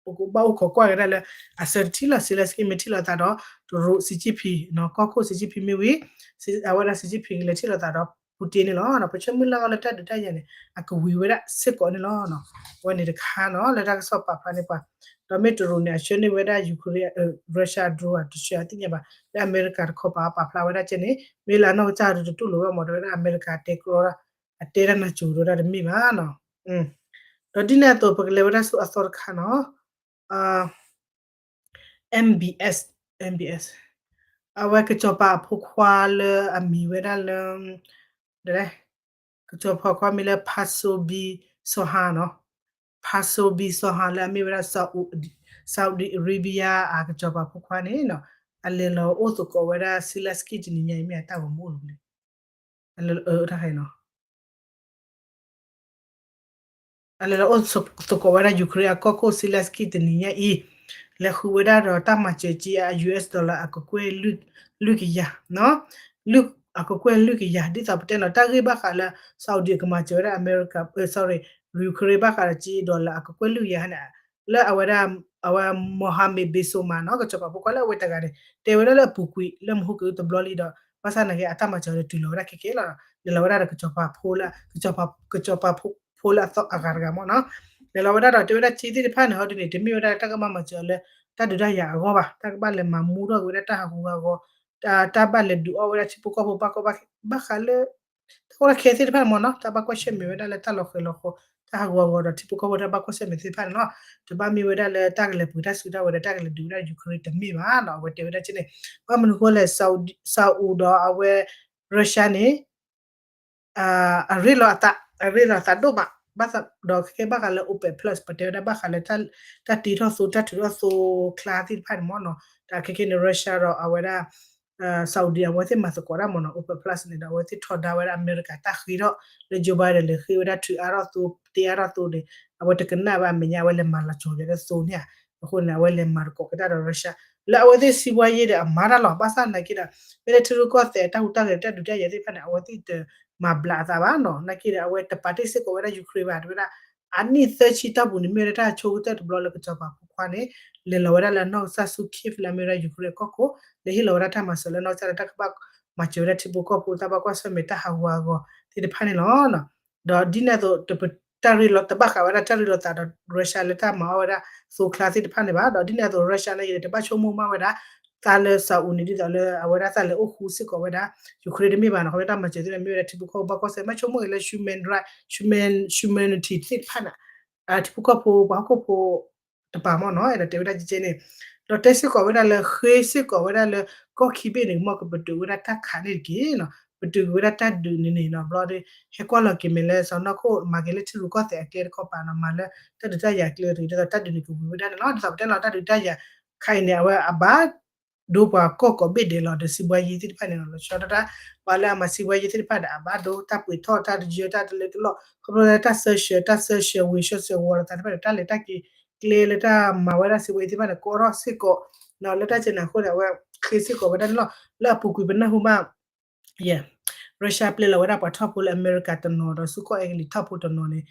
ပကဘၣ်အိၣ်ခိးကွၢ်ကဒါလၢ အဆၢတထံၣ်လီၤ Zelenskyy မ့ၢ်ထံၣ်လိာ်သးဒီး တရူး Xi Jinping နီၤ ကီၢ်ခိၣ် Xi Jinping မ့ၢ်ဝံၤ အဝဲဒၣ် Xi Jinping ကလဲၤထံၣ်လိာ်သးဒီး Putin န့ၣ်လီၤ. ပဆၢမုၢ်လၢ်အီၤလၢတၢ်ဒုးတၢ်ယၤန့ၣ် အကဝံၤဝဲဒၣ်စ့ၢ်ကီးန့ၣ်လီၤ. အဝဲန့ၣ်တခါနီၤ လၢတၢ်ကစီၣ်ပာ်ဖျါန့ၢ်ပှၤ ဒီးမ့ၢ်တရူးန့ၣ် အဆှၢန့ၢ်ဝဲဒၣ် Ukraine Russia drone တဆှၢအသ့ၣ်ညါဘၣ် လၢအမဲရကၤတခီပၤပာ်ဖျါဝဲဒၣ်ကဲန့ၣ် မ့ၢ်လၢအနီၢ်ကစၢ်ဒုးတတူၢ်လိာ်ဝဲမ့ၢ် တဲဝဲဒၣ်အမဲရကၤတဲကျီ အတဲဒၣ်နၤကိၤဒိဒၣ်တမ့ၢ်ဘၣ်နီၤ. ဒီးဒ်န့ၣ်အသိးပကလဲၤဝဲဒၣ်ဆူအသီတခါနီၤ MBS MBS အဝဲကစီၤပၤအဖိခွါလၢအမံၤဝဲဒၣ်လၢ ကစီၤပၤဖိခွါမံၤလၢ Paso Bin Sohan နီၤ Paso Bin Sohan လၢအမ့ၢ်ဝဲဒၣ် Saudi Arabia အကစီၤပၤဖိခွါန့ၣ်နီၤ အလဲၤလီၤအိၣ်သကိးဝဲဒၣ် Zelenskyy တနံၤညါအံၤ မ့ၢ်အတၢ်ဂီၤမူအိၣ်လီၤန့ၣ် အလဲၤလီၤအိၣ်သ သကိးဝဲဒၣ် Ukraine အကီၢ်ခိၣ် Zelenskyy တနံၤညါအံၤ လဲၤဃုဝဲဒၣ်ဒီးတၢ်မၤစၢၤက့ၤအ US dollar အကကွဲၢ်လွံၢ်ကယၤ အကကွဲၢ်လွံၢ်ကယၤ ဒ်သိးပတဲနီၤ တၢ်ဂ့ၢ်ဘၣ်ဃးလၢ Saudi ကမၤစၢၤဝဲဒၣ် America sorry Ukraine ဘၣ်ဃးဒီးက့ dollar အကကွဲၢ်လွံၢ်ကယၤန့ၣ် လၢအဝဲဒၣ် အဝဲ Mohammed bin Salman နီၤ ကစီၤပၤဖိခွါလၢအဝဲတဂၤန့ၣ် တဲဝဲဒၣ်လၢအပူၤကွံာ်လၢမဟိကတဘျီလံဒီး ဘၣ်ဆၣ်နာ်က့အတၢ်မၤစၢၤဒီးတုၤလီၤဝဲဒၣ်ခဲကဲလီၤ. လဲၤလီၤဝဲဒၣ်ဒီးကစီၤပၤဖိလၢ ကစီၤပၤဖိလၢအသီအဂၤတဂၤမ့ၢ်နီၤ လဲၤလီၤဝဲဒၣ်ဒီးတဲဝဲဒၣ်က့သ့ၣ်တဖၣ်န့ၣ် ဟီဒ်န့ၣ် တမ့ၢ်ဝဲဒၣ်တၢ်ကဘၣ်မၤစၢၤအီၤလၢ တၢ်ဒုးတၢ်ယၤအဂီၢ်ဘၣ် တၢ်ကဘၣ်လဲၤမၤမူထီၣ်က့ၤဝဲဒၣ်တၢ်ဟးဂူာ်ဟးဂီၤ တၢ်ဘၣ်လဲၤဒုးအီၣ်ဝဲဒၣ်ထံဖိကီၢ်ဖိဘၣ်ကီဘၣ်ခဲ ဘၣ်ဃးလၢ တၢ်ကီတၢ်ခဲသ့ၣ်တဖၣ်န့ၣ်မ့ၢ်နီၤ တၢ်ဘၣ်ကွၢ်ဆၢၣ်မဲာ်ဝဲဒၣ်လၢတၢ်လီၤဃဲၤလီၤဃီၤ တၢ်ဟးဂူာ်ဟးဂီၤဒီးထံဖိကီၢ်ဖိတၢ်ဘၣ်ကွၢ်ဆၢၣ်မဲာ်သ့ၣ်တဖၣ်န့ၣ်လီၤ. တဘၣ်မ့ၢ်ဝဲဒၣ်လၢတၢ်ကလဲၤပှ့ၤတၢ်စုတၢ်ဝဲၤဒီးတၢ်ကလဲၤဒုးဝဲဒၣ် Ukraine တမ့ၢ်ဘၣ်နီၤ အဝဲတဲဝဲဒၣ်ကဲန့ၣ် ဘၣ်မနုၤအဃိလဲၣ် Saudi ဒီးအဝဲ Russia န့ၣ် အရ့လီၤအသး အရ့လီၤအသးဒိၣ်မး ဘၣ်ဆၣ်ဒီးခဲကဲဘၣ်ဃးလၢ OPEC Plus ပတဲဝဲဒၣ်ဘၣ်ဃးလၢ တၢ်တ့ထီၣ်သိ တၢ်ထုးထီၣ်သိချါသ့ၣ်တဖၣ်န့ၣ်မ့ၢ်နီၤ ဒီးခဲကဲန့ၣ် Russia ဒီးအဝဲဒၣ် Saudi အဝဲသ့ၣ်မၤသကိးတၢ်မ့ၢ်နီၤ OPEC Plus န့ၣ်ဒီး အဝဲသ့ၣ်ထီဒါဝဲဒၣ်အမဲရကၤတၢ်ဃ့ထီၣ်လၢ Joe Biden လဲၤဃ့ဝဲဒၣ်ထုးအါထီၣ်သိ တ့အါထီၣ်သိန့ၣ် အဝဲတကနၣ်ဘၣ်အမဲာ်ညါ အဝဲလဲၤမၤလီၤကီၤက့ၤဒီးသိန့ၣ်ဧါ အဃိန့ၣ် အဝဲလဲၤမၤသကိးက့ၤတၢ်ဒီး Russia လၢအဝဲသ့ၣ်စံးဘှါယ့ဒီးအမၤတၢ်လီၤ ဘၣ်ဆၣ်နာ်က့ဒီး ဖဲလၢထံရူၢ်ကီၢ်သဲးတၢ်ဟူးတၢ်ဂဲၤတၢ်ဒုးတၢ်ယၤသ့ၣ်တဖၣ်န့ၣ် အဝဲသ့ၣ်တမၤဘျးအသးဘၣ်နီၤ နာ်က့ဒီး အဝဲတပာ်တ့ၢ်စ့ၢ်ကီးဝဲဒၣ် Ukraine ဘၣ် တဲဝဲဒၣ် အနံၣ်သၢဆံတီၢ်ပူၤန့ၣ် မ့ၢ်ဝဲဒၣ်တၢ်ဆိကတၢၢ်တဘျီလၢကစီၤပၤဖိခွါန့ၣ် လဲၤလီၤဝဲဒၣ်လၢအနီၢ်ကစၢ်ဆူ Kyiv လၢအမ့ၢ်ဝဲဒၣ် Ukraine အကီၢ်ခိၣ် လဲၤဟ့ၣ်လီၤဝဲဒၣ်တၢ်မၤစၢၤလၢအနီၢ်ကစၢ်လၢတၢ်ကဘၣ်မၤစၢၤဝဲဒၣ်ထံဖိကီၢ်ဖိ တၢ်ဘၣ်ကွၢ်ဆၢၣ်မဲာ်တၢ်ဟးဂူာ်ဟးဂီၤသ့ၣ်တဖၣ်န့ၣ်လီၤ. ဒီးဒ်န့ၣ်အသိး တၢ်ရ့လီၤ တဘၣ်ဃးဝဲဒၣ်တၢ်ရ့လိာ်သးဒီး Russia လၢတၢ်မၤအီၣ်ဝဲဒၣ်သိချါသ့ၣ်တဖၣ်န့ၣ်ဘၣ် ဒီးဒ်န့ၣ်အသိး Russia န့ၣ် ယတဘၣ်ဆိကမိၣ်မးဝဲဒၣ် သးလၢ Saudi န့ၣ် ဒ်သိးလၢအဝဲဒၣ်သးလဲၤအိၣ်ဃူစ့ၢ်ကီးဝဲဒၣ် Ukraine တမ့ၢ်ဘၣ်နီၤ အဝဲဒၣ်တၢ်မၤစၢၤသ့ၣ်တဖၣ်န့ၣ် မ့ၢ်ဝဲဒၣ်ထံဖိကီၢ်ဖိဘၣ်ကွၢ်ဆၢၣ် ဘၣ်ဆိကမိၣ်က့ၤလၢ human right human humanity သ့ၣ်တဖၣ်န့ၣ် ထံဖိကီၢ်ဖိပှၤဟီၣ်ခိၣ်ဖိ တပၤမ့ၢ်နီၤ အဲၣ်ဒိးတဲဝဲဒၣ်ကဲကဲန့ၣ် ဒီးတဲစ့ၢ်ကီးဝဲဒၣ်လၢ ဃ့စ့ၢ်ကီးဝဲဒၣ်လၢ ကီၢ်ခံဘ့ၣ်န့ၣ် မ်ကပတုာ်ဝဲဒၣ်တၢ်ခးန့ၣ်တက့ၢ်နီၤ ပတုာ်က့ၤဝဲဒၣ်တၢ်ဒုးန့ၣ်န့ၣ်နီၤ ဘျီဒီး ဟဲကွၢ်လီၤက့ၤမဲာ်လၢစီၤနီၢ်ခိၣ် မၤက့ၤလၢထံရူၢ်ကီၢ်သဲးအကျဲတခီပၤနီၤ မၤလၢတၢ်ဒုးတၢ်ယၤအကျဲတဂ့ၤ ဒ်သိးတၢ်ဒုးန့ၣ်ကဝံၤဝဲဒၣ်န့ၣ်လီၤ ဒ်သိးပတဲလီၤတၢ်ဒုးတၢ်ယၤ ခါအံၤန့ၣ် အဝဲအဘၣ် ဒိပှၤကီၢ်ကိးဘ့ၣ်ဒဲးလီၤ ဒီးစံးဘှါယ့သ့ၣ်တဖၣ်န့ၣ်လီၤ လီၤဆီဒၣ်တၢ် ပှၤလၢအမၤစံးဘှါယ့သ့ၣ်တဖၣ်ဒီး အဘၣ်ဒိတၢ်ပှ့ၤထီၣ်တၢ်တယၢတၢ်တလၢတလီၢ် ခီဖျိလၢတၢ်စၢဆှၢ တၢ်စၢဆှၢဝ့ၤဆှၢဆှၢဝီၤလီၤသးတဖၣ် ဒီးတၢ်လဲၤတၢ်က့ၤကျဲလၢတၢ်မၤဝဲဒၣ်စံးဘှါယ့သ့ၣ်တဖၣ်န့ၣ် ကအိးထီၣ်စ့ၢ်ကီး လၢတၢ်စဲန့ၣ်အဃိန့ၣ် အဝဲဃ့စ့ၢ်ကီးဝဲဒၣ်န့ၣ်လီၤ လၢအပူၤကွံာ်ပနၢ်ဟူဘၣ် ယဲ Russia ပျဲလီၤဝဲဒၣ်ပှၤထီၣ်ဖိလၢအမဲရကၤတနီၤဒီးစူးကီၢ်အဲကလံးထီၣ်ဖိတနီၤန့ၣ်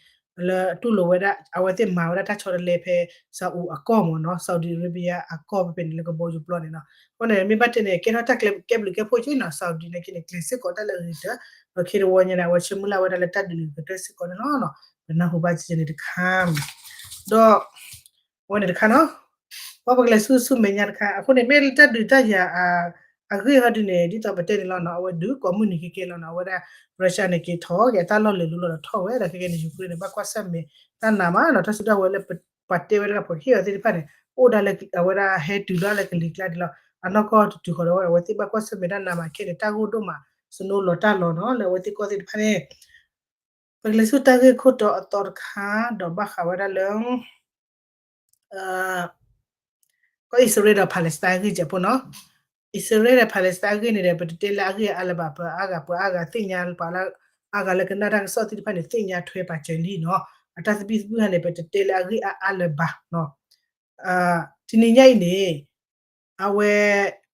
လၢတူၢ်လိာ်ဝဲဒၣ် အဝဲသ့ၣ်မၤဝဲဒၣ်တၢ်ဆီတလဲဖဲ Saudi အကီၢ်မ့ၢ်နီၤ, Saudi Arabia အကီၢ်ဖဲဖဲန့ၣ်လၢကဘီယူၤပျီန့ၣ်နီၤ. အဃိန့ၣ် မ့ၢ်ဘၣ်တဲန့ၣ် ကဲထီၣ်တၢ်ကျဲကဲဘျုးကဲဖှိၣ်က့နီၤ, Saudi န့ၣ်က့န့ၣ် ကျဲၤစ့ၢ်ကီးတၢ်လၢအဂ့ၤကတၢၢ်, ဒီးခဲတဝီညါန့ၣ် အဝဲဆၢမုၢ်လၢ်ဝဲဒၣ်လၢတၢ်ဒုးန့ၣ်ကတၢၢ်စ့ၢ်ကီးန့ၣ်လီၤ. ပနၢ်ဟူဘၣ်က့န့ၣ်တခါ, ဒီး အဝဲန့ၣ်တခါနီၤ, ပှၤပကလဲၤဆူဆူမဲာ်ညါတခါ, အဃိန့ၣ် မ့ၢ်လၢတၢ်ဒုးတၢ်ယၤ အဂ့ၢ်ဟီဒုန့ၣ် ဒ်သိးပတဲန့ၣ်လီၤနီၤ, အဝဲဒုးကိးမုၢ်နံၤခဲကဲလီၤနီၤ, အဝဲဒၣ် Russia န့ၣ်က့ၤထီၣ်က့ၤတၢ်လီၢ်လဲၤလိၤလီၤဒီးထီၣ်ဝဲ, ဒီးခဲကဲန့ၣ် Ukraine န့ၣ် ဘၣ်ကွၢ်ဆၢၣ်မဲာ်တၢ်နးမးနီၤ, တၢ်စုတၢ်ဝဲလၢပှၤတဲဝဲဒၣ်ပှၤဟ့ၣ်အီၤသ့ၣ်တဖၣ်န့ၣ် အိၣ်ဒၣ်လၢအဝဲဒၣ်ဟဲတုၤလီၤလၢကလံၤကျါဒံးလီၤ, အနီၢ်ကီၢ်တတုၤဃီဒီးဝဲ အဝဲသ့ၣ်ဘၣ်ကွၢ်ဆၢၣ်မဲာ်တၢ်နးမးခဲန့ၣ် တၢ်ဂိၢ်ဒိၣ်မး snow လီၤတၢ်လီၤနီၤ, လၢအဝဲသ့ၣ်ကီၢ်သ့ၣ်တဖၣ်န့ၣ် ပကလဲၤဆူတၢ်ဂ့ၢ်ခိၣ်တီအသီတခါ ဒီးဘၣ်ဃးဝဲဒၣ်လၢ ကီၢ်အံၣ်စရ့လးဒီး Palestine အဂ့ၢ်ကဲးဖိနီၤ, အံၣ်စရ့လးဒီး Palestine အဂ့ၢ်န့ၣ်ဒီး ပတတဲလၢအဂ့ၢ်အါလၢၤဘၣ်, ပှၤအါဂၤ ပှၤအါဂၤသ့ၣ်ညါ ပှၤလၢအါဂၤလၢကနၣ်တၢ်ကစီၣ်သ့ၣ်တဖၣ်န့ၣ် သ့ၣ်ညါထွဲပာ်စၢၤလံနီၤ, အတၢ်သဘံၣ်သဘုၣ်ဟါန့ၣ် ပတတဲလၢအဂ့ၢ်အါအါလၢၤဘၣ်နီၤ. တနံၤညါအံၤန့ၣ် အဝဲ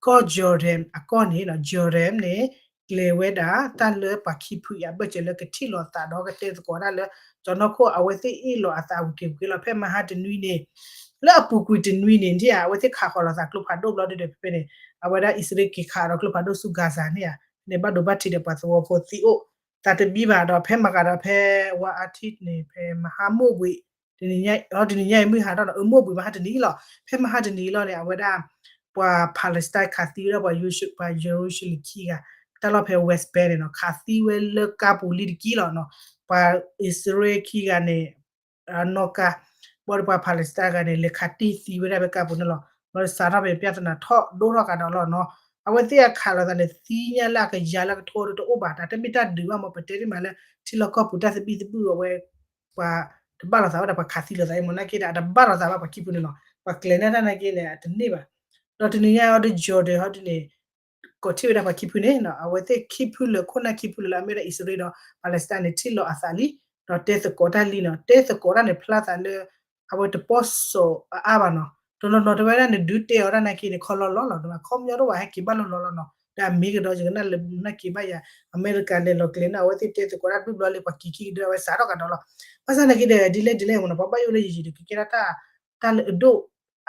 ကီၢ် Jordan အကီၢ်န့ၣ်နီၤ, Jordan န့ၣ် ကျဲၤဝဲဒၣ်တၢ်လၢပှၤခံဖုအံၤ အဘၢၣ်စၢၤလၢကထံၣ်လိာ်အသးဒီးကတဲသကိးတၢ်လၢ ကၠီၤနီၢ်ခိၣ် အဝဲသ့ၣ်အ့ၣ်လိာ်အသးဝံၤက့ၤဝံၤက့ၤလီၤ. ဖဲမဟါတနွံန့ၣ် လၢအပူၤကွံာ်တနွံန့ၣ် ဒ်အဝဲသ့ၣ်ခးဃီၤလိာ်သးကျိဖးဒိၣ်ဘျီဒုဒီး ဖဲဖဲန့ၣ် အဝဲဒၣ်အံၣ်စရ့လးက့ၤခးဒီးကျိဖးဒိၣ်ဆူ Gaza န့ၣ်ဧါ, န့ၣ်ဘၣ်ဒိဘၣ်ထံးဒီးပှၤသဝီဖိသံအိၣ်သးတဘံၣ်ဘၣ်ဒီး ဖဲမဟါဒီးဖဲ ဝါအါထံး န့ၣ် ဖဲမဟါမိၢ်ဘှံး တနံၤညါအံၤမုၢ်ဟါထီၣ်ဒီး အၢ မိၢ်ဘှံးမဟါတနံၤလီၤ. ဖဲမဟါတနံၤလီၤန့ၣ် အဝဲဒၣ် ပှၤ Palestine ခးသံဝဲဒၣ်ပှၤ ပှၤ Jerusalem ခံဂၤ တၢ်လီၢ်ဖဲ West Bank န့ၣ်နီၤ, ခးသံဝဲလၢကါပူၤလံတက့ၢ်လီၤနီၤ. ပှၤအံၣ်စရ့လးခံဂၤန့ၣ် အနီၣ်ကါ ဘၣ်ဒီးပှၤ Palestine ဂၤန့ၣ် လဲၤခးတံၢ်သံဝဲဒၣ်ဖဲကါပူၤန့ၣ်လီၤ. ဘၣ်ဒီးစးထီၣ်ဖဲ ပြဿနာ ထီၣ်ဒိၣ်ထီၣ်ကဒီးလီၤနီၤ. အဝဲသ့ၣ်အခးလိာ်သးန့ၣ် သ့ၣ်ညါလၢအကယၤလၢကထိဒီးတအိၣ်ဘၣ်, တၢ်တမ့ၢ်တၢ်ဒုးဘၣ်မ့ၢ် ပတဲတ့ၢ်မးလၢ ထံလီၢ်ကီၢ်ပူၤတၢ်သဘံၣ်သဘုၣ်အဝဲ ပှၤတဘၣ်လိာ်သးဝဲဒၣ်ပှၤခးသံလိာ်သးအံၤမ့ၢ်နာ်က့ဒီး အတဘၣ်လိာ်သးဘၣ်ပှၤခံဖုန့ၣ်လီၤ. ပှၤကျဲၤန့ၢ်တၢ်နာ်က့န့ၣ် အတန့ၢ်ဘၣ်. ဒီးတနံၤညါအံၤဒီး Jordan ဟီဒုန့ၣ် ကိးထီၣ်ဝဲဒၣ်ပှၤခံဖုန့ၣ်နီၤ, အဝဲသ့ၣ်ခံဖုလၢာ် ခိၣ်နၢ်ခံဖုလၢာ်လၢအမ့ၢ်ဒၣ်အံၣ်စရ့လးဒီး Palestine န့ၣ် ထံၣ်လိာ်အသးလံ, ဒီးတဲသကိးတၢ်လံနီၤ, တဲသကိးတၢ်န့ၣ် ဖျါသးလၢ အဝဲတပီၢ်စီၤအါအါဘၣ်နီၤ, တနီၤနီၤတဲဝဲဒၣ်န့ၣ် ဒုးတဲအီၤဒၣ်နာ်က့န့ၣ် ခီလီလီလီၤ, အခီပညီတအိၣ်ဘၣ် ဟဲက့ၤဘၣ်လီလီလီနီၤ, ဒီးအမ့ၢ်ကဒီး ယကနၣ်လၢနာ်က့ဘၣ်ယၤ, အမဲရကၤလဲၤလီၤကျဲၤန့ၢ် အဝဲသ့ၣ်တဲသကိးတၢ်ဒုးဘျီလံ ပှၤက့ၤခံကဒုအဝဲစးထီၣ်ကဒီးလီၤ, ဘၣ်ဆၣ်နာ်က့ဒီး ဒ်လဲၣ်ဒ်လဲၣ်မ့ၢ်နီၤ ပှၤဘၣ်ယိၣ်လၢယံာ်ယံာ်ဒီး ကကဲထီၣ်တၢ် တၢ်လၢအဒိၣ်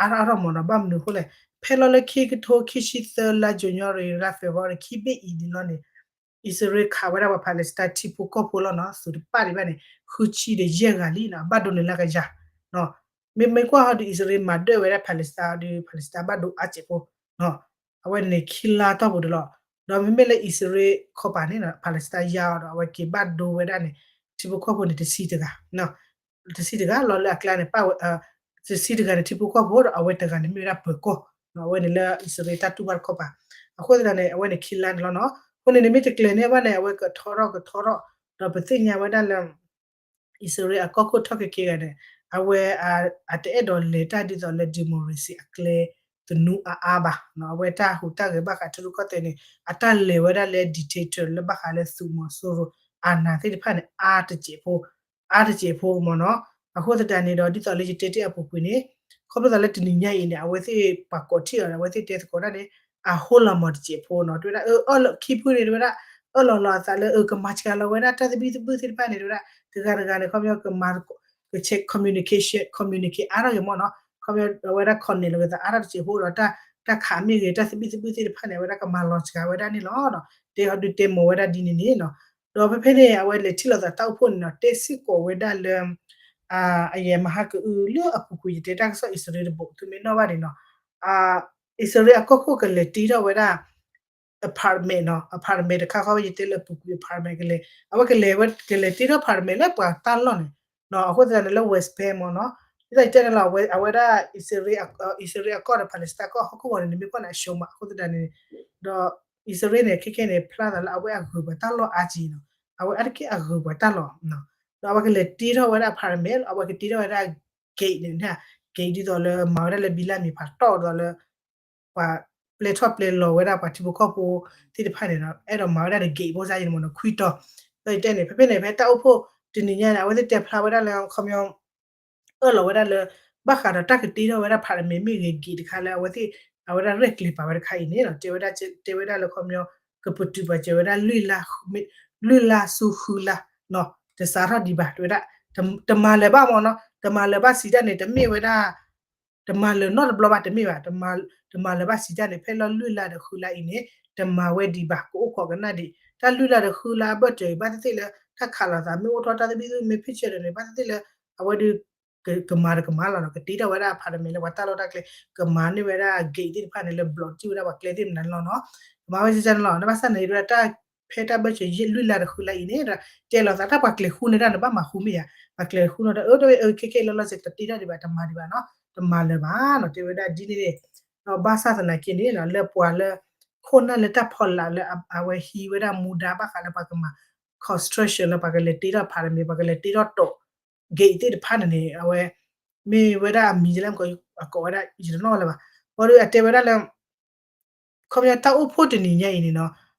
အါထီၣ်အါထီၣ်မ့ၢ်နီၤ, ဘၣ်မနုၤအဃိလဲၣ်, ဖဲလီၤလၢခံကထိခံဆံသၢလါ January လါ February ခံဘ့ၣ်အံၤန့ၣ်လီၤန့ၣ်, အံၣ်စရ့လးခးဝဲဒၣ်ပှၤ Palestine ထံဖိကီၢ်ဖိလီၤနီၤ, သုးတပၣ်ဒံးဘၣ်န့ၣ် ဃုဆံဒီးယဲၢ်ဂၤလံနီၤ, ဘၣ်ဒိန့ၣ်လၢကယၤ, မ့မ့ၢ်ကွၢ်ဟီဒုး အံၣ်စရ့လးမၤဒၢၣ်ဝဲဒၣ် Palestine ဒီး Palestine ဘၣ်ဒိအါစဲးဖိ အဝဲန့ၣ်ခံလါတီၢ်ပူၤဒီးလီၤ, ဒီးမ့မ့ၢ်လၢအံၣ်စရ့လးခီပၤန့ၣ် Palestine ယါအီၤဒီး အဝဲက့ၤဘၣ်ဒိဝဲဒၣ်န့ၣ် ထံဖိကီၢ်ဖိန့ၣ် တဆံတဂၤ တဆံတဂၤလီၤလၢအကျါန့ၣ် ပၣ်ဝဲ တဆံတဂၤန့ၣ် ထံဖိကီၢ်ဖိဒီး အဝဲတဂၤန့ၣ်မ့ၢ်ဝဲဒၣ်ပၢၤကီၢ်, အဝဲန့ၣ်လၢအံၣ်စရ့လးတၢ်တူၢ်ဘၣ်တခီပၤ, အဃိသတးန့ၣ် အဝဲန့ၣ်ခံလါန့ၣ်လီၤနီၤ, အဃိန့ၣ်န့ၣ်မ့ၢ်တကျဲၤန့ၢ်ဘၣ်န့ၣ် အဝဲကထီထီၣ်ကထီထီၣ်, ဒီးပသ့ၣ်ညါဝဲဒၣ်လၢ အံၣ်စရ့လးအကီၢ်ခိၣ်ထီၣ်က့ၤက့ၤဂၤန့ၣ် အဝဲ အတအဲၣ်ဒိးလဲၤတၢ်ဒ်သိးလၢ democracy အကျဲသနူအါအါဘၣ်, အဝဲတၢ်ဟူးတၢ်ဂဲၤဘၣ်ဃးထံရူၢ်ကီၢ်သဲးန့ၣ် အတၢ်လဲၤဝဲဒၣ်လၢ dictator လၢဘၣ်ဃးလၢသုးမီၤစိရိၤ အာဏာ သ့ၣ်တဖၣ်န့ၣ် အါတစဲးဖိ, အါတစဲးဖိမ့ၢ်နီၤ, အဃိသတးန့ၣ်ဒီး ဒ်သိးလၢယတဲတ့ၢ်အပူၤကွံာ်န့ၣ် ခီဖျိသးလၢတနံၤညါအံၤန့ၣ် အဝဲသ့ၣ်ပှၤကိးထီၣ်အီၤန့ၣ် အဝဲသ့ၣ်တဲသကိးတၢ်န့ၣ် အဟိလီၤမီၤတစဲးဖိနီၤ, တဲဝဲဒၣ် အၢ ခံဖုန့ၣ် တဲဝဲဒၣ် အၢၣ်လီၤလီၤအသးလၢ အကမၤစှၤလီၤဝဲဒၣ်တၢ်သဘံၣ်သဘုၣ်သ့ၣ်တဖၣ်န့ၣ် တဲဝဲဒၣ် တဂၤတဂၤန့ၣ် ခီပညီကမၤ က communication communicate အါထီၣ်က့ၤမ့ၢ်နီၤ, ခီပညီအဝဲဒၣ် connect လီၤက့ၤသးအါထီၣ်တစဲးဖိဒီး တၢ်ခးမ့ၢ်ဂ့ၤ တၢ်သဘံၣ်သဘုၣ်သ့ၣ်တဖၣ်န့ၣ် အဝဲဒၣ်ကမၤလီၤစှၤဝဲဒၣ်န့ၣ်လီၤ. တဲဟီဒုးတဲမီၤဝဲဒၣ်ဒ်န့ၣ်န့ၣ်နီၤ, ဒီးဖဲဖဲန့ၣ် အဝဲလဲၤထံၣ်လိာ်သးတၢ်အိၣ်ဖှိၣ်န့ၣ်နီၤ တဲစ့ၢ်ကီးဝဲဒၣ်လၢ အယဲၢ်မဟါကအုလၢအပူၤကွံာ် ယတဲတၢ်ကစီၣ်အံၣ်စရ့လးတဘိ သုမ့ၢ်နီၣ်ဘၣ်န့ၣ်နီၤ, အံၣ်စရ့လးအကီၢ်ခိၣ်ကလဲၤတ့ထီၣ်ဝဲဒၣ် apartment နီၤ, apartment တခါခီ ယတဲလၢအပူၤကွံာ် apartment ကလဲၤ အဝဲကလဲၤဝဲ ကလဲၤတ့ထီၣ် apartment လၢပှၤတၢ်လီၢ်န့ၣ်နီၤ, အဃိသတးန့ၣ်လၢ West Bank မ့ၢ်နီၤ, ဒ်သိးယတဲန့ၣ်လီၤ အဝဲဒၣ် အံၣ်စရ့လးအကီၢ်ဒီး Palestine အကီၢ်ဟီၣ်ခိၣ်ဂီၤန့ၣ် နမ့ၢ်ကွၢ်န့ၣ် အဆှီမး အဃိသတးန့ၣ် ဒီး အံၣ်စရ့လးန့ၣ် ခဲခဲန့ၣ် ဖျါသးလၢအဝဲအဂုၤပှၤတၢ်လီၢ်အါကံနီၤ, အဝဲအါတက့ၢ်အဂုၤပှၤတၢ်လီၢ် ဒီးအဝဲကလဲၤတ့ထီၣ်ဝဲဒၣ် apartment အဝဲကတ့ထီၣ်ဝဲဒၣ် gate န့ၣ် gate ဒ်သိးလၢမၤဝဲဒၣ်လၢဘံလၢမံၤဖးတီၢ်ဒ်သိးလၢ ပှၤပျဲထီၣ်ပျဲလီၤဝဲဒၣ်ပှၤထံဖိကီၢ်ဖိသ့ၣ်တဖၣ်န့ၣ်ဒီး အဲၣ်ဒိးမၤဝဲဒၣ်ဒီး gate ဖိစါယံၤန့ၣ်မ့ၢ်နီၤ ခွံတီၤ, ဒီးယတဲန့ၣ် ဖဲဖဲန့ၣ် ဖဲတၢ်အိၣ်ဖှိၣ်တနံၤညါန့ၣ် အဝဲသ့ၣ်တဲဖျါဝဲဒၣ်လၢ ခီပညီ အၢၣ်လီၤဝဲဒၣ်လၢ ဘၣ်ဃးဒီးတၢ်ကတ့ထီၣ်ဝဲဒၣ် apartment မ့ၢ်ဂ့ၤ gate တခါလၢအဝဲသ့ၣ် အဝဲဒၣ်ရဲၣ်ကျဲၤပာ်ဝဲတခါအံၤန့ၣ်ဒီး တဲဝဲဒၣ် တဲဝဲဒၣ်လၢခီပညီ ကပတုာ်ပာ်စၢၤဝဲဒၣ် လွံၢ်လါဆူဃုလါ တစးထီၣ်ဒံးဘၣ် တဲဝဲဒၣ် တမၤလၢၤဘၣ်မ့ၢ်နီၤ, တမၤလၢၤဘၣ်စံးတၢ်န့ၣ် တမ့ၢ်ဝဲဒၣ် တမၤလၢၤနီတဘျီဘၣ် တမ့ၢ်ဘၣ်, တမၤလၢၤဘၣ်စံးတၢ်န့ၣ် ဖဲလီၤလွံၢ်လါဒီးဃုလါအံၤန့ၣ် တမၤဝဲဒံးဘၣ် ကအိၣ်ခိးကနၣ်ဒံး တၢ်လွံၢ်လါဒီးဃုလါအဘၢၣ်စၢၤအံၤ ဘၣ်သ့ၣ်သ့ၣ်လၢ တၢ်ခးလိာ်သးမ့ၢ်အိၣ်ထီၣ်တၢ်သဘံၣ်သဘုၣ်မ့ၢ်ဖ့ၣ်ဆၢဒီးန့ၣ် ဘၣ်သ့ၣ်သ့ၣ်လၢ အဝဲဒုး ကမၤတကမၤလီၤနီၤ, ကတ့ထီၣ်ဝဲဒၣ်အဖးတမံၤလၢ ပှၤတၢ်လီၢ်တၢ်ကျဲ ကမၤန့ၢ်ဝဲဒၣ် gate သ့ၣ်တဖၣ်န့ၣ် လၢ block တံၢ်ဝဲဒၣ်ပှၤကျဲသ့ၣ်မနုၤန့ၣ်လီၤနီၤ, ကမၤဝဲစံးတၢ်န့ၣ်လီၤ. ဘၣ်ဆၣ်န့ၣ် ဒ်ဝဲဒၣ်တၢ်ဖဲတၢ်ဘၢၣ်စၢၤယဲၢ်လွံၢ်လါဒီးဃုလါအံၤန့ၣ် တဲလိာ်သးတၢ်ပှၤကျဲၤဃူန့ၢ်တၢ်န့ၣ် ဘၣ်မၤဃူမ့ၢ်ဧါ, ပှၤကျဲၤဃူန့ၢ်တၢ် အၢ တဝဲအၢ ခဲခဲလၢာ်လီၤစ့ၢ် တတ့ထီၣ်ဒံးဘၣ် တမၤဒံးဘၣ်နီၤ, တမၤလၢၤဘၣ်နီၤ, တဲဝဲဒၣ်ဒ်န့ၣ်န့ၣ် ဒီးဘၣ်ဆၣ်သနာ်က့န့ၣ် လၢပှၤလၢ ခိၣ်နၢ်လၢတၢ်ဖီလာ်လၢအဝဲဟံးဝဲဒၣ်မူဒါဘၣ်ဃးလၢပှၤကမၤ construction လၢပှၤကလဲၤတ့ထီၣ်ဖးတမံၤ ပှၤကလဲၤတ့ထီၣ်တီၤ gate သ့ၣ်တဖၣ်န့ၣ်န့ၣ် အဝဲ မ့ၢ်ဝဲဒၣ်အမံၤဒ်လဲၣ်မ့ၢ် အကိးဝဲဒၣ် ယတနီၣ်လၢၤဘၣ်, ဘၣ်ဒီးအတဲဝဲဒၣ်လၢ ခီပညီတၢ်အိၣ်ဖှိၣ်တနံၤညါအံၤန့ၣ်နီၤ,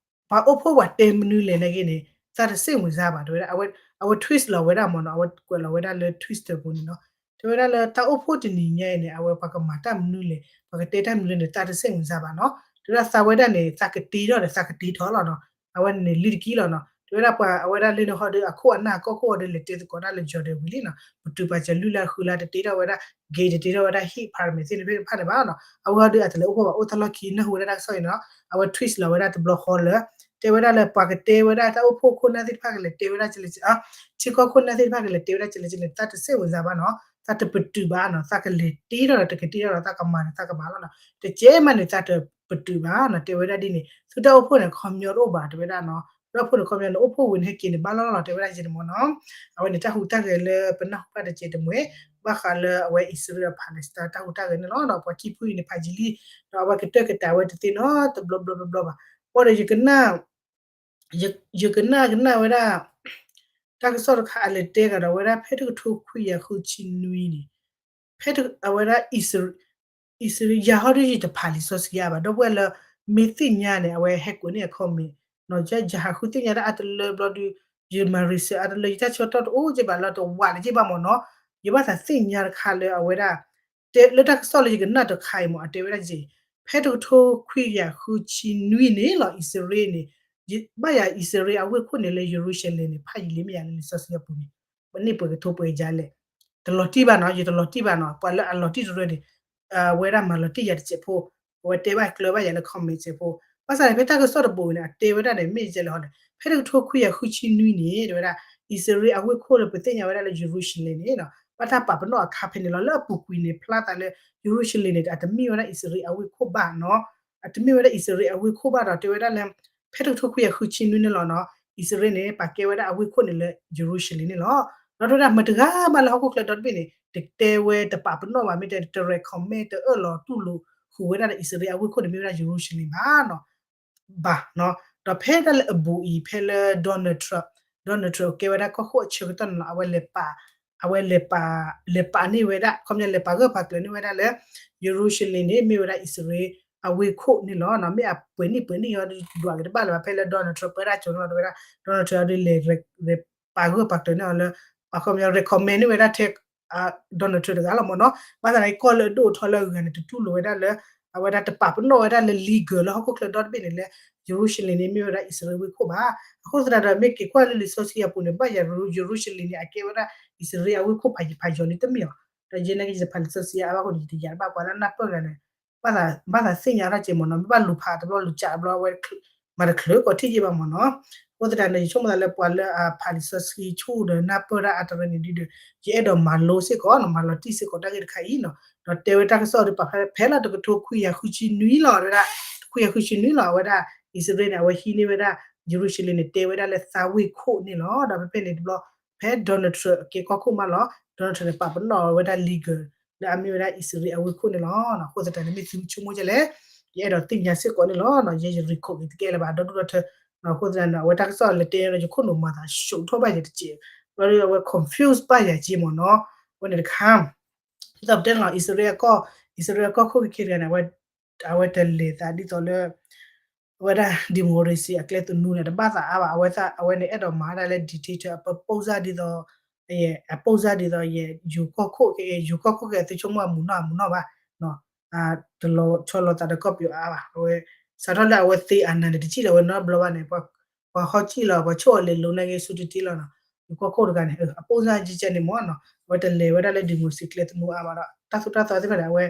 ပှၤအိၣ်ဖှိၣ်ပှၤတဲမနုၤလဲၣ်နာ်က့န့ၣ် သးတစ့ၣ်ဝင်စားဘၣ် တဲဝဲဒၣ် အဝဲ အဝဲ twist လီၤဝဲဒၣ်မ့ၢ်နီၤ, အဝဲကွဲးလီၤဝဲဒၣ်လၢ Twitter ပူၤန့ၣ်နီၤ, တဲဝဲဒၣ်လၢတၢ်အိၣ်ဖှိၣ်တနံၤညါအံၤန့ၣ် အဝဲပှၤကမၤတၢ်မနုၤလဲၣ် ပှၤကတဲတၢ်မနုၤလဲၣ်န့ၣ် သးတစ့ၣ်ဝင်စားဘၣ်နီၤ, တဲဝဲဒၣ်သးဝဲဒၣ်န့ၣ် သးကတ့ထီၣ်ဒီးသးကတ့ထီၣ်လီၤနီၤ, အဝဲန့ၣ်လံတကံလီၤနီၤ, တဲဝဲဒၣ်ပှၤအဝဲဒၣ်လၢနဟီဒီးအခိၣ်အနၢ်အကီၢ်ခိၣ်အီၤဒီးလဲၤတဲသကိးတၢ်လၢ Jordan ဝံၤလံနီၤ, ပတုာ်ပာ်စၢၤလွံၢ်လါဃုလါတတ့ထီၣ်ဝဲဒၣ် gate တတ့ထီၣ်ဝဲဒၣ် ဟံၣ် permit သ့ၣ်တဖၣ်တဖၣ်န့ၣ်ဘၣ်နီၤ, အဝဲဟီဒီးအတလဲၤအိၣ်ဖှိၣ်ဘၣ် အိၣ်တၢ်လီၢ်ခံ နၢ်ဟူဝဲဒၣ်တၢ်ကစီၣ်အံၤနီၤ, အဝဲ twist လီၤဝဲဒၣ်တဘျီဃီလၢ တဲဝဲဒၣ်လၢပှၤကတဲဝဲဒၣ်တၢ်အိၣ်ဖှိၣ်ခိၣ်နၢ်သ့ၣ်တဖၣ်ကလဲၤတဲဝဲဒၣ်ကလဲၣ် ထံကီၢ်ခိၣ်နၢ်သ့ၣ်တဖၣ်ကလဲၤတဲဝဲဒၣ်ကလဲၣ်ကလဲၣ် သးတစ့ၣ်ဝင်စားဘၣ်နီၤ, သးတပတုာ်ဘၣ်နီၤ, သးကလဲၤတ့ထီၣ်ဒီးတကတ့ထီၣ်ဒီးသးကမၤန့ၣ်သးကမၤလီၤနီၤ, တကဲမးန့ၣ် သးတပတုာ်ဘၣ်နီၤ, တဲဝဲဒၣ်ဒ်န့ၣ် သုတၢ်အိၣ်ဖှိၣ်န့ၣ် ခီပညီတအိၣ်ဘၣ် တဲဝဲဒၣ်နီၤ, တၢ်အိၣ်ဖှိၣ်န့ၣ် ခီပညီန့ၣ် အိၣ်ဖှိၣ်ဝံၤန့ၣ်ဟဲက့ၤန့ၣ်ဘၣ်လီၤလီၤ တဲဝဲဒၣ်ယဲန့ၣ်မ့ၢ်နီၤ, အဝဲန့ၣ်တၢ်ဟူးတၢ်ဂဲၤလၢပနၢ်ဟူဘၣ်တကဲးတမှဲၤ ဘၣ်ဃးလၢအဝဲအံၣ်စရ့လး Palestine တၢ်ဟူးတၢ်ဂဲၤန့ၣ်လီၤနီၤ, ပှၤခံဖုအံၤန့ၣ်ဖးယံာ်လံ, ဒီးအဝဲကတၢၢ်ကတၢၢ်ဝဲတသ့နီတဘျီဘျီဘျီဘၣ်, ဘၣ်ဒီး ယကနၣ်ကနၣ်ဝဲဒၣ် တၢ်ကစီၣ်တခါအလဲၤတဲကဒီးဝဲဒၣ် ဖဲတကထိခွံကယၤဃုဆံနွံန့ၣ်, ဖဲအဝဲဒၣ် အံၣ်စရ့လး ယၤဟီဒ်ယတဖးလံာ်စီဆှံအါဘၣ် ဒီပုၢ်ဝဲၢ်လၢ မ့ၢ်သ့ၣ်ညါန့ၣ် အဝဲဟဲကွဲးန့ၢ်အ comment နီၤ, ယၤဟးဃုသ့ၣ်ညါတၢ်အါတလၢဘျီဒုး ယမၤ research အါတလၢ ယတၢ်ဆၢကတီၢ်တအိၣ်က့ဘၣ်လၢတဝးလၢက့ဘၣ်မ့ၢ်နီၤ, ယဘၣ်သးသ့ၣ်ညါတခါလၢအဝဲဒၣ် တဲလၢတၢ်ကစီၣ်လၢယကနၣ်တခါအံၤမ့ၢ် အတဲဝဲဒၣ်က့ၤ, ဖဲတကထိခွံကယၤဃုဆံနွံန့ၣ်လီၤ အံၣ်စရ့လးန့ၣ် ဘၣ်ယၤအံၣ်စရ့လးအဝ့ၢ်ခိၣ်န့ၣ်လၢယရူၤၡလ့ၣ်န့ၣ် ဖးယံာ်လံမ့ၢ်ယၤလၢလံာ်စီဆှံအပူၤန့ၣ် ပန့ၢ်ပှဲၤကထိပှဲၤယၤလဲၣ်, တလီၤတံၢ်ဘၣ်နီၤ ယတလီၤတံၢ်ဘၣ်နီၤ ပှၤလၢအလီၤတံၢ်တရၢန့ၣ် အဝဲဒၣ်မၤလီၤတံၢ်ယၤတစဲးဖိ, အဝဲတဲဘၣ်ကျၢၤဘၣ်ယၤလၢ comment စဲးဖိ, ဘၣ်ဆၣ်န့ၣ် ဖဲတၢ်ကစီၣ်တဘိးအံၤန့ၣ် အတဲဝဲဒၣ်န့ၣ် မ့ၢ်ယဲလဲၣ်ဟီန့ၣ် ဖဲတကထိခွံကယၤဃုဆံနွံန့ၣ် တဲဝဲဒၣ် အံၣ်စရ့လးအဝ့ၢ်ခိၣ်လၢပသ့ၣ်ညါဝဲဒၣ်လၢယရူၤၡလ့ၣ်န့ၣ်နီၤ ဘၣ်တၢ်ပာ်ပနီၣ်အခါဖဲန့ၣ်လီၤ လၢအပူၤကွံာ်န့ၣ် ဖျါသးလၢ ယရူၤၡလ့ၣ်န့ၣ် အတမ့ၢ်ဝဲဒၣ်အံၣ်စရ့လးအဝ့ၢ်ခိၣ်ဘၣ်နီၤ, အတမ့ၢ်ဝဲဒၣ်အံၣ်စရ့လးအဝ့ၢ်ခိၣ်ဘၣ်ဒီး တဲဝဲဒၣ်လၢ ဖဲတကထိခွံကယၤဃုဆံနွံန့ၣ်လီၤနီၤ အံၣ်စရ့လးန့ၣ် ပာ်ကဲဝဲဒၣ်အဝ့ၢ်ခိၣ်န့ၣ်လၢယရူၤၡလ့ၣ်န့ၣ်လီၤ. ဒီးတဲဝဲဒၣ်မတၤတဂၤဘၣ်လၢဟီၣ်ခိၣ်ချၢဒီတဘ့ၣ်န့ၣ် တတဲဝဲတပာ်ပနီၣ်ဘၣ် မ့ၢ်တဲတရဲၣ် comment တအၢၣ်လီၤတူၢ်လိာ်ဃုာ်ဝဲဒၣ်ဒီးအံၣ်စရ့လးအဝ့ၢ်ခိၣ်န့ၣ် မ့ၢ်ဝဲဒၣ်ယရူၤၡလ့ၣ်ဘၣ်နီၤ ဘၣ်နီၤ. ဒီးဖဲတၢ်လၢအဘူးအံၤ ဖဲလၢ Donald Trump, Donald Trump ကဲဝဲဒၣ်ကီၢ်ခိၣ်အဆၢကတီၢ်န့ၣ်လီၤ အဝဲလဲၤပာ်, အဝဲလဲၤပာ်, လဲၤပာ်န့ၢ်ဝဲဒၣ် ခီပညီလဲၤပာ်ဂၢၢ်ပာ်ကျၢၤန့ၢ်ဝဲဒၣ်လၢ ယရူၤၡလ့ၣ်န့ၣ် မ့ၢ်ဝဲဒၣ်အံၣ်စရ့လးအဝ့ၢ်ခိၣ်န့ၣ်လီၤ. မ့ၢ်အပှဲၤနံၣ်ပှဲၤနံၣ်အံၤ ဒွးက့ၤတဘၣ်လၢၤဘၣ် ဖဲလၢ Donald Trump ပၢတၢ်ကၠိၤန့ၣ်လီၤ တဲဝဲဒၣ် Donald Trump အဒုးလဲၤပာ်ဂၢၢ်ပာ်ကျၢၤန့ၢ်အီၤလၢ အခီပညီ recommend န့ၢ်ဝဲဒၣ်ထဲ Donald Trump တဂၤလီၤမ့ၢ်နီၤ. ဘၣ်ဆၣ်န့ၣ် ကီၢ်လၢအဒိၣ်အထီလၢအဂၤန့ၣ် တတူၢ်လိာ်ဝဲဒၣ်လၢ အဝဲဒၣ်တပာ်ပနီၣ်ဝဲဒၣ်လၢ legal လၢဟီၣ်ခိၣ်ချၢဒီတဘ့ၣ်န့ၣ်လၢ ယရူၤၡလ့ၣ်န့ၣ် မ့ၢ်ဝဲဒၣ်အံၣ်စရ့လးဝ့ၢ်ခိၣ်ဘၣ်. အဃိသတးဒီး မ့ၢ်က့ၤကွၢ်လၢလံာ်စီဆှံအပူၤန့ၣ် ဘၣ်ယၤ ယရူၤၡလ့ၣ်န့ၣ် အကဲဝဲဒၣ်အံၣ်စရ့လးအဝ့ၢ်ခိၣ်ဖးယံၤဖးယီၤလံတမ့ၢ်အီၤ. ဒီးယဲန့ၣ်က့ၤယတဖးလံာ်စီဆှံအါဘၣ်အဃိန့ၣ် ယတယာ်တဘၣ်ပှၤလၢနၢ်ပၢၢ်တဂၤန့ၣ် ဘၣ်သးသ့ၣ်ညါတၢ်က့ၤမ့ၢ်နီၤ မ့ၢ်ဘၣ်လူၤဖးတဘျီလူၤကးတဘျီဝဲ မၤတချုးကီးထံၣ်ယ့ၢ်ဘၣ်မ့ၢ်နီၤ. အဃိသတးန့ၣ် ယဆိကမိၣ်သးလၢပှၤလၢအဖးလံာ်စီဆှံဆူၣ်ဒီးနၢ်ပၢၢ်တၢ်အါတရၢန့ၣ်ဒ်ဒီး ယအဲၣ်ဒိးမၤလိစ့ၢ်ကီးနီၤ မၤလီၤတံၢ်စ့ၢ်ကီးတၢ်ဂ့ၢ်တခါအံၤနီၤ. ဒီးတဲဝဲတၢ်ကစီၣ်ဒီးပာ်ဖျါဖဲလၢတကထိခွံကယၤဃုဆံနွံလီၤ တဲဝဲဒၣ် တခွံကယၤဃုဆံနွံလီၤ အဝဲဒၣ် အံၣ်စရ့လးန့ၣ် အဝဲဟံးန့ၢ်ဝဲဒၣ် ယရူၤၡလ့ၣ်န့ၣ် တဲဝဲဒၣ်လၢသးဝ့ၢ်ခိၣ်န့ၣ်လီၤ. ဒီးဖဲဖဲန့ၣ်တဘျီ ဖဲ Donald Trump ကဲကီၢ်ခိၣ်မးလီၤ Donald Trump န့ၣ် ပာ်ပနီၣ်ဝဲဒၣ် legal လၢအမ့ၢ်ဝဲဒၣ်အံၣ်စရ့လးအဝ့ၢ်ခိၣ်န့ၣ်လီၤ. အဃိသတးန့ၣ် မ့ၢ်သုဆိကမိၣ်ဒ်လဲၣ် ယအဲၣ်ဒိးသ့ၣ်ညါစ့ၢ်ကီးန့ၣ်လီၤ. ယဲယ record က့ၤတကဲလၢၤဘၣ် ဒီဒူၣ်ဒီထၢ အဃိသတးန့ၣ် အဝဲတၢ်ကစီၣ်လၢတဲဒီး ယခိၣ်နူာ်မၤသးဆူးထီၣ်ဘၣ်ယဲတက့ၢ် ဘျီဒီးအဝဲ confuse ဘၣ်ယၤက့ၤမ့ၢ်နီၤ. အဝဲန့ၣ်တခါ ဒ်သိးပတဲန့ၣ်လီၤ အံၣ်စရ့လးကီၢ် အံၣ်စရ့လးကီၢ်ခိၣ်ခဲခဲတဂၤန့ၣ် အဝဲတလဲၤသးဒ်သိးလၢ အဝဲဒၣ် democracy အကျဲသနူန့ၣ် တဘၣ်သးအါဘၣ် အဝဲသ့ၣ် အဝဲန့ၣ်အဲၣ်ဒိးမၤဒၣ်လၢ dictator အပ ပုံစံ ဒ်သိး အ ပုံစံ ဒ်သိးယဲ ယိၤကီၢ်ခိၣ်ခဲ ယိၤကီၢ်ခိၣ်ခဲ သုဆိကမိၣ်အမုာ်နီၢ်အမုာ်နီၢ်ဘၣ် တလီၤဆီလိာ်သးဒီးကီၢ်ပယီၤအါဘၣ် အဝဲ စးထီၣ်လၢအဝဲသ့အနၤန့ၣ် တစံၣ်ဒီးအဝဲနီတဘျီဘၣ်န့ၣ် ပှၤဟီၣ်စံၣ်လီၤ ပှၤဆိၣ်အီၤလဲၤလိၤနာ်က့ဆူတ့တ့လီၤနီၤ ယကီၢ်ခိၣ်တဂၤန့ၣ် အပိၢ်စၢ်ကကဲန့ၣ်မ့ၢ်နီၤ အဝဲတလဲၤဝဲဒၣ်လၢ democracy ကျဲသနူအါဘၣ်ဒီး တၢ်သိၣ်တၢ်သီသ့ၣ်တဖၣ်န့ၣ် အဝဲ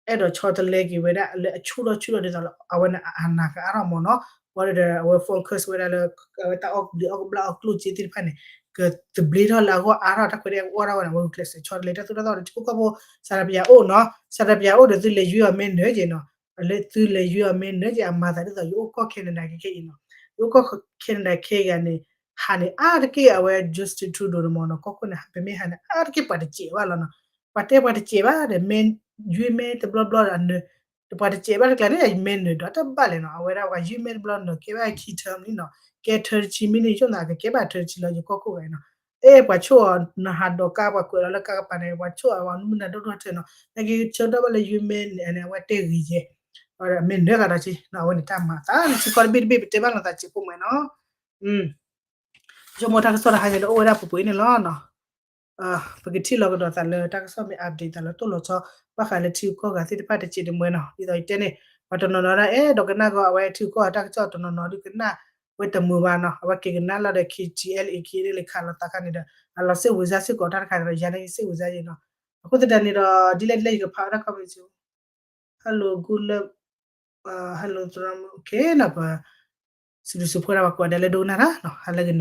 အဲၣ်ဒိးဆီတလဲက့ၤဝဲဒၣ်လၢအဆူၣ်ထီၣ်ဆူၣ်ထီၣ်ဒ်သိးလၢ အဝဲန့ၣ်အနးကအါထီၣ်မ့ၢ်နီၤ ဝံၤဒီးအဝဲ focus ဝဲဒၣ်လၢ အဝဲတၢ်အီၣ်ဘျံးအီၣ်ကဘျၣ်အီၣ်ကျိၣ်စ့သ့ၣ်တဖၣ်န့ၣ် ကသဘျ့ထီၣ်လၢအဂီၢ်အါထီၣ် တၢ်ခွဲးတၢ်ယာ်အိၣ်ထီၣ်ဝဲန့ၣ် အဝဲဂုာ်ကျဲးစၢးဆီတလဲ တၢ်သိၣ်တၢ်သီဒီး ထံဖိကီၢ်ဖိ စၤတပယၤအိၣ်နီၤ စၤတပယၤအိၣ်ဒီးသုလဲၤယွ့အီၤမ့ၢ်နၢၤက့ၤနီၤ လၢသုလဲၤယွ့အီၤမ့ၢ်နၢၤက့ၤ အမၤသးဒ်သိးယအိၣ်ကီၢ် Canada ခဲခဲအံၤနီၤ ယအိၣ်ကီၢ် Canada ခဲဂၤန့ၣ် ဟးန့ၣ်အါတက့ၢ် အဝဲ Justin Trudeau န့ၣ်မ့ၢ်နီၤ ကီၢ်ခိၣ်န့ၣ် ပမ့ၢ်ဟးန့ၣ် အါတက့ၢ်ပှၤတစဲးဘၣ်လီၤနီၤ ပှၤတဲပှၤတစဲးဘၣ်ဒီး မ့ၢ်ယွ့မ့ၢ်တဘျီဘျီဒီးအနၢၤ ပှၤတစဲးဘၣ်တကျါန့ၣ် မ့ၢ်နၢၤဒီးတဘၣ်လဲၣ်နီၤ အဝဲဒၣ်ပှၤယွ့မ့ၢ်တဘျီနၢၤကဲဘၣ်ခံ term လံနီၤ ကဲ term တဆံမ့ၢ်န့ၣ် ယဆိကမိၣ်သးကကဲဘၣ် term တဆံလီၤ ယကီၢ်ခိၣ်ဂၤအံၤနီၤ အဲၣ်ပှၤဆိၣ်အီၤ နဟးဒိးကါပှၤကွဲးလီၤလၢကါကပၤန့ၣ် ပှၤဆိၣ်အီၤ ပှၤမုၢ်နၤဒိၣ်ဒိၣ်ထဲနီၤ နာ်က့ဆၢကတီၢ်ဘၣ်လၢယွ့မ့ၢ်န့ၣ် အဝဲတဲဂ့ၤယဲ မ့ၢ်နၢၤဂၤဒီးက့ အဝဲန့ၣ်တၢ်မၤသးလၢထံကီၢ်တဘ့ၣ်တဘ့ၣ် ပတဲဘၣ်လိာ်သးစဲးဖိမးနီၤ ဆိကမိၣ်တၢ်ကစီၣ်တဟါညါဒီးအိၣ်ဝဲဒၣ်ပှဲၤပှဲၤအံၤန့ၣ်လီၤနီၤ ပကထံၣ်လီၤကဒီးသးလၢတၢ်ကစီၣ်မ့ၢ် update သးလၢတိၢ်လီၤဆီ ဘၣ်ဃးလၢထံဂုၤကီၢ်ဂၤသ့ၣ်တဖၣ်တစဲးတမှဲနီၤ ဒ်သိးယတဲန့ၣ် ပှၤတနီၤနီၤဒၣ်အဲၣ်ဒိးကနၣ် ကီး အဝဲထံဂုၤကီၢ်ဂၤတၢ်ကစီၣ်တနီၤနီၤဒုးကနၣ်ဝဲတမုာ်ဘၣ်နီၤ အဝဲက့ၤကနၣ်လီၤဒီး KTLA KNLA ခးလိာ်သးခါန့ၣ်ဒီး အလီၤစ့ၣ်ဝံၤစါစ့ၢ်ကီးတၢ်တခါန့ၣ်ဒီး ယၤန့ၣ်ယစ့ၣ်ဝံၤစါယဲနီၤ အဃိသတးန့ၣ်ဒီး ဒ်လဲၣ်ဒ်လဲၣ်ယကဖးဝဲဒၣ် comment စ့ၢ် Hello good luck Hello သရၣ်မုၣ် okay နီၤ ပ စံးဘျုးစံးဖှိၣ်ဒၣ်ပှၤကိးဂၤဒဲးလၢဒိကနၣ်တၢ်နီၤ ဟါလၢဂ့ၤ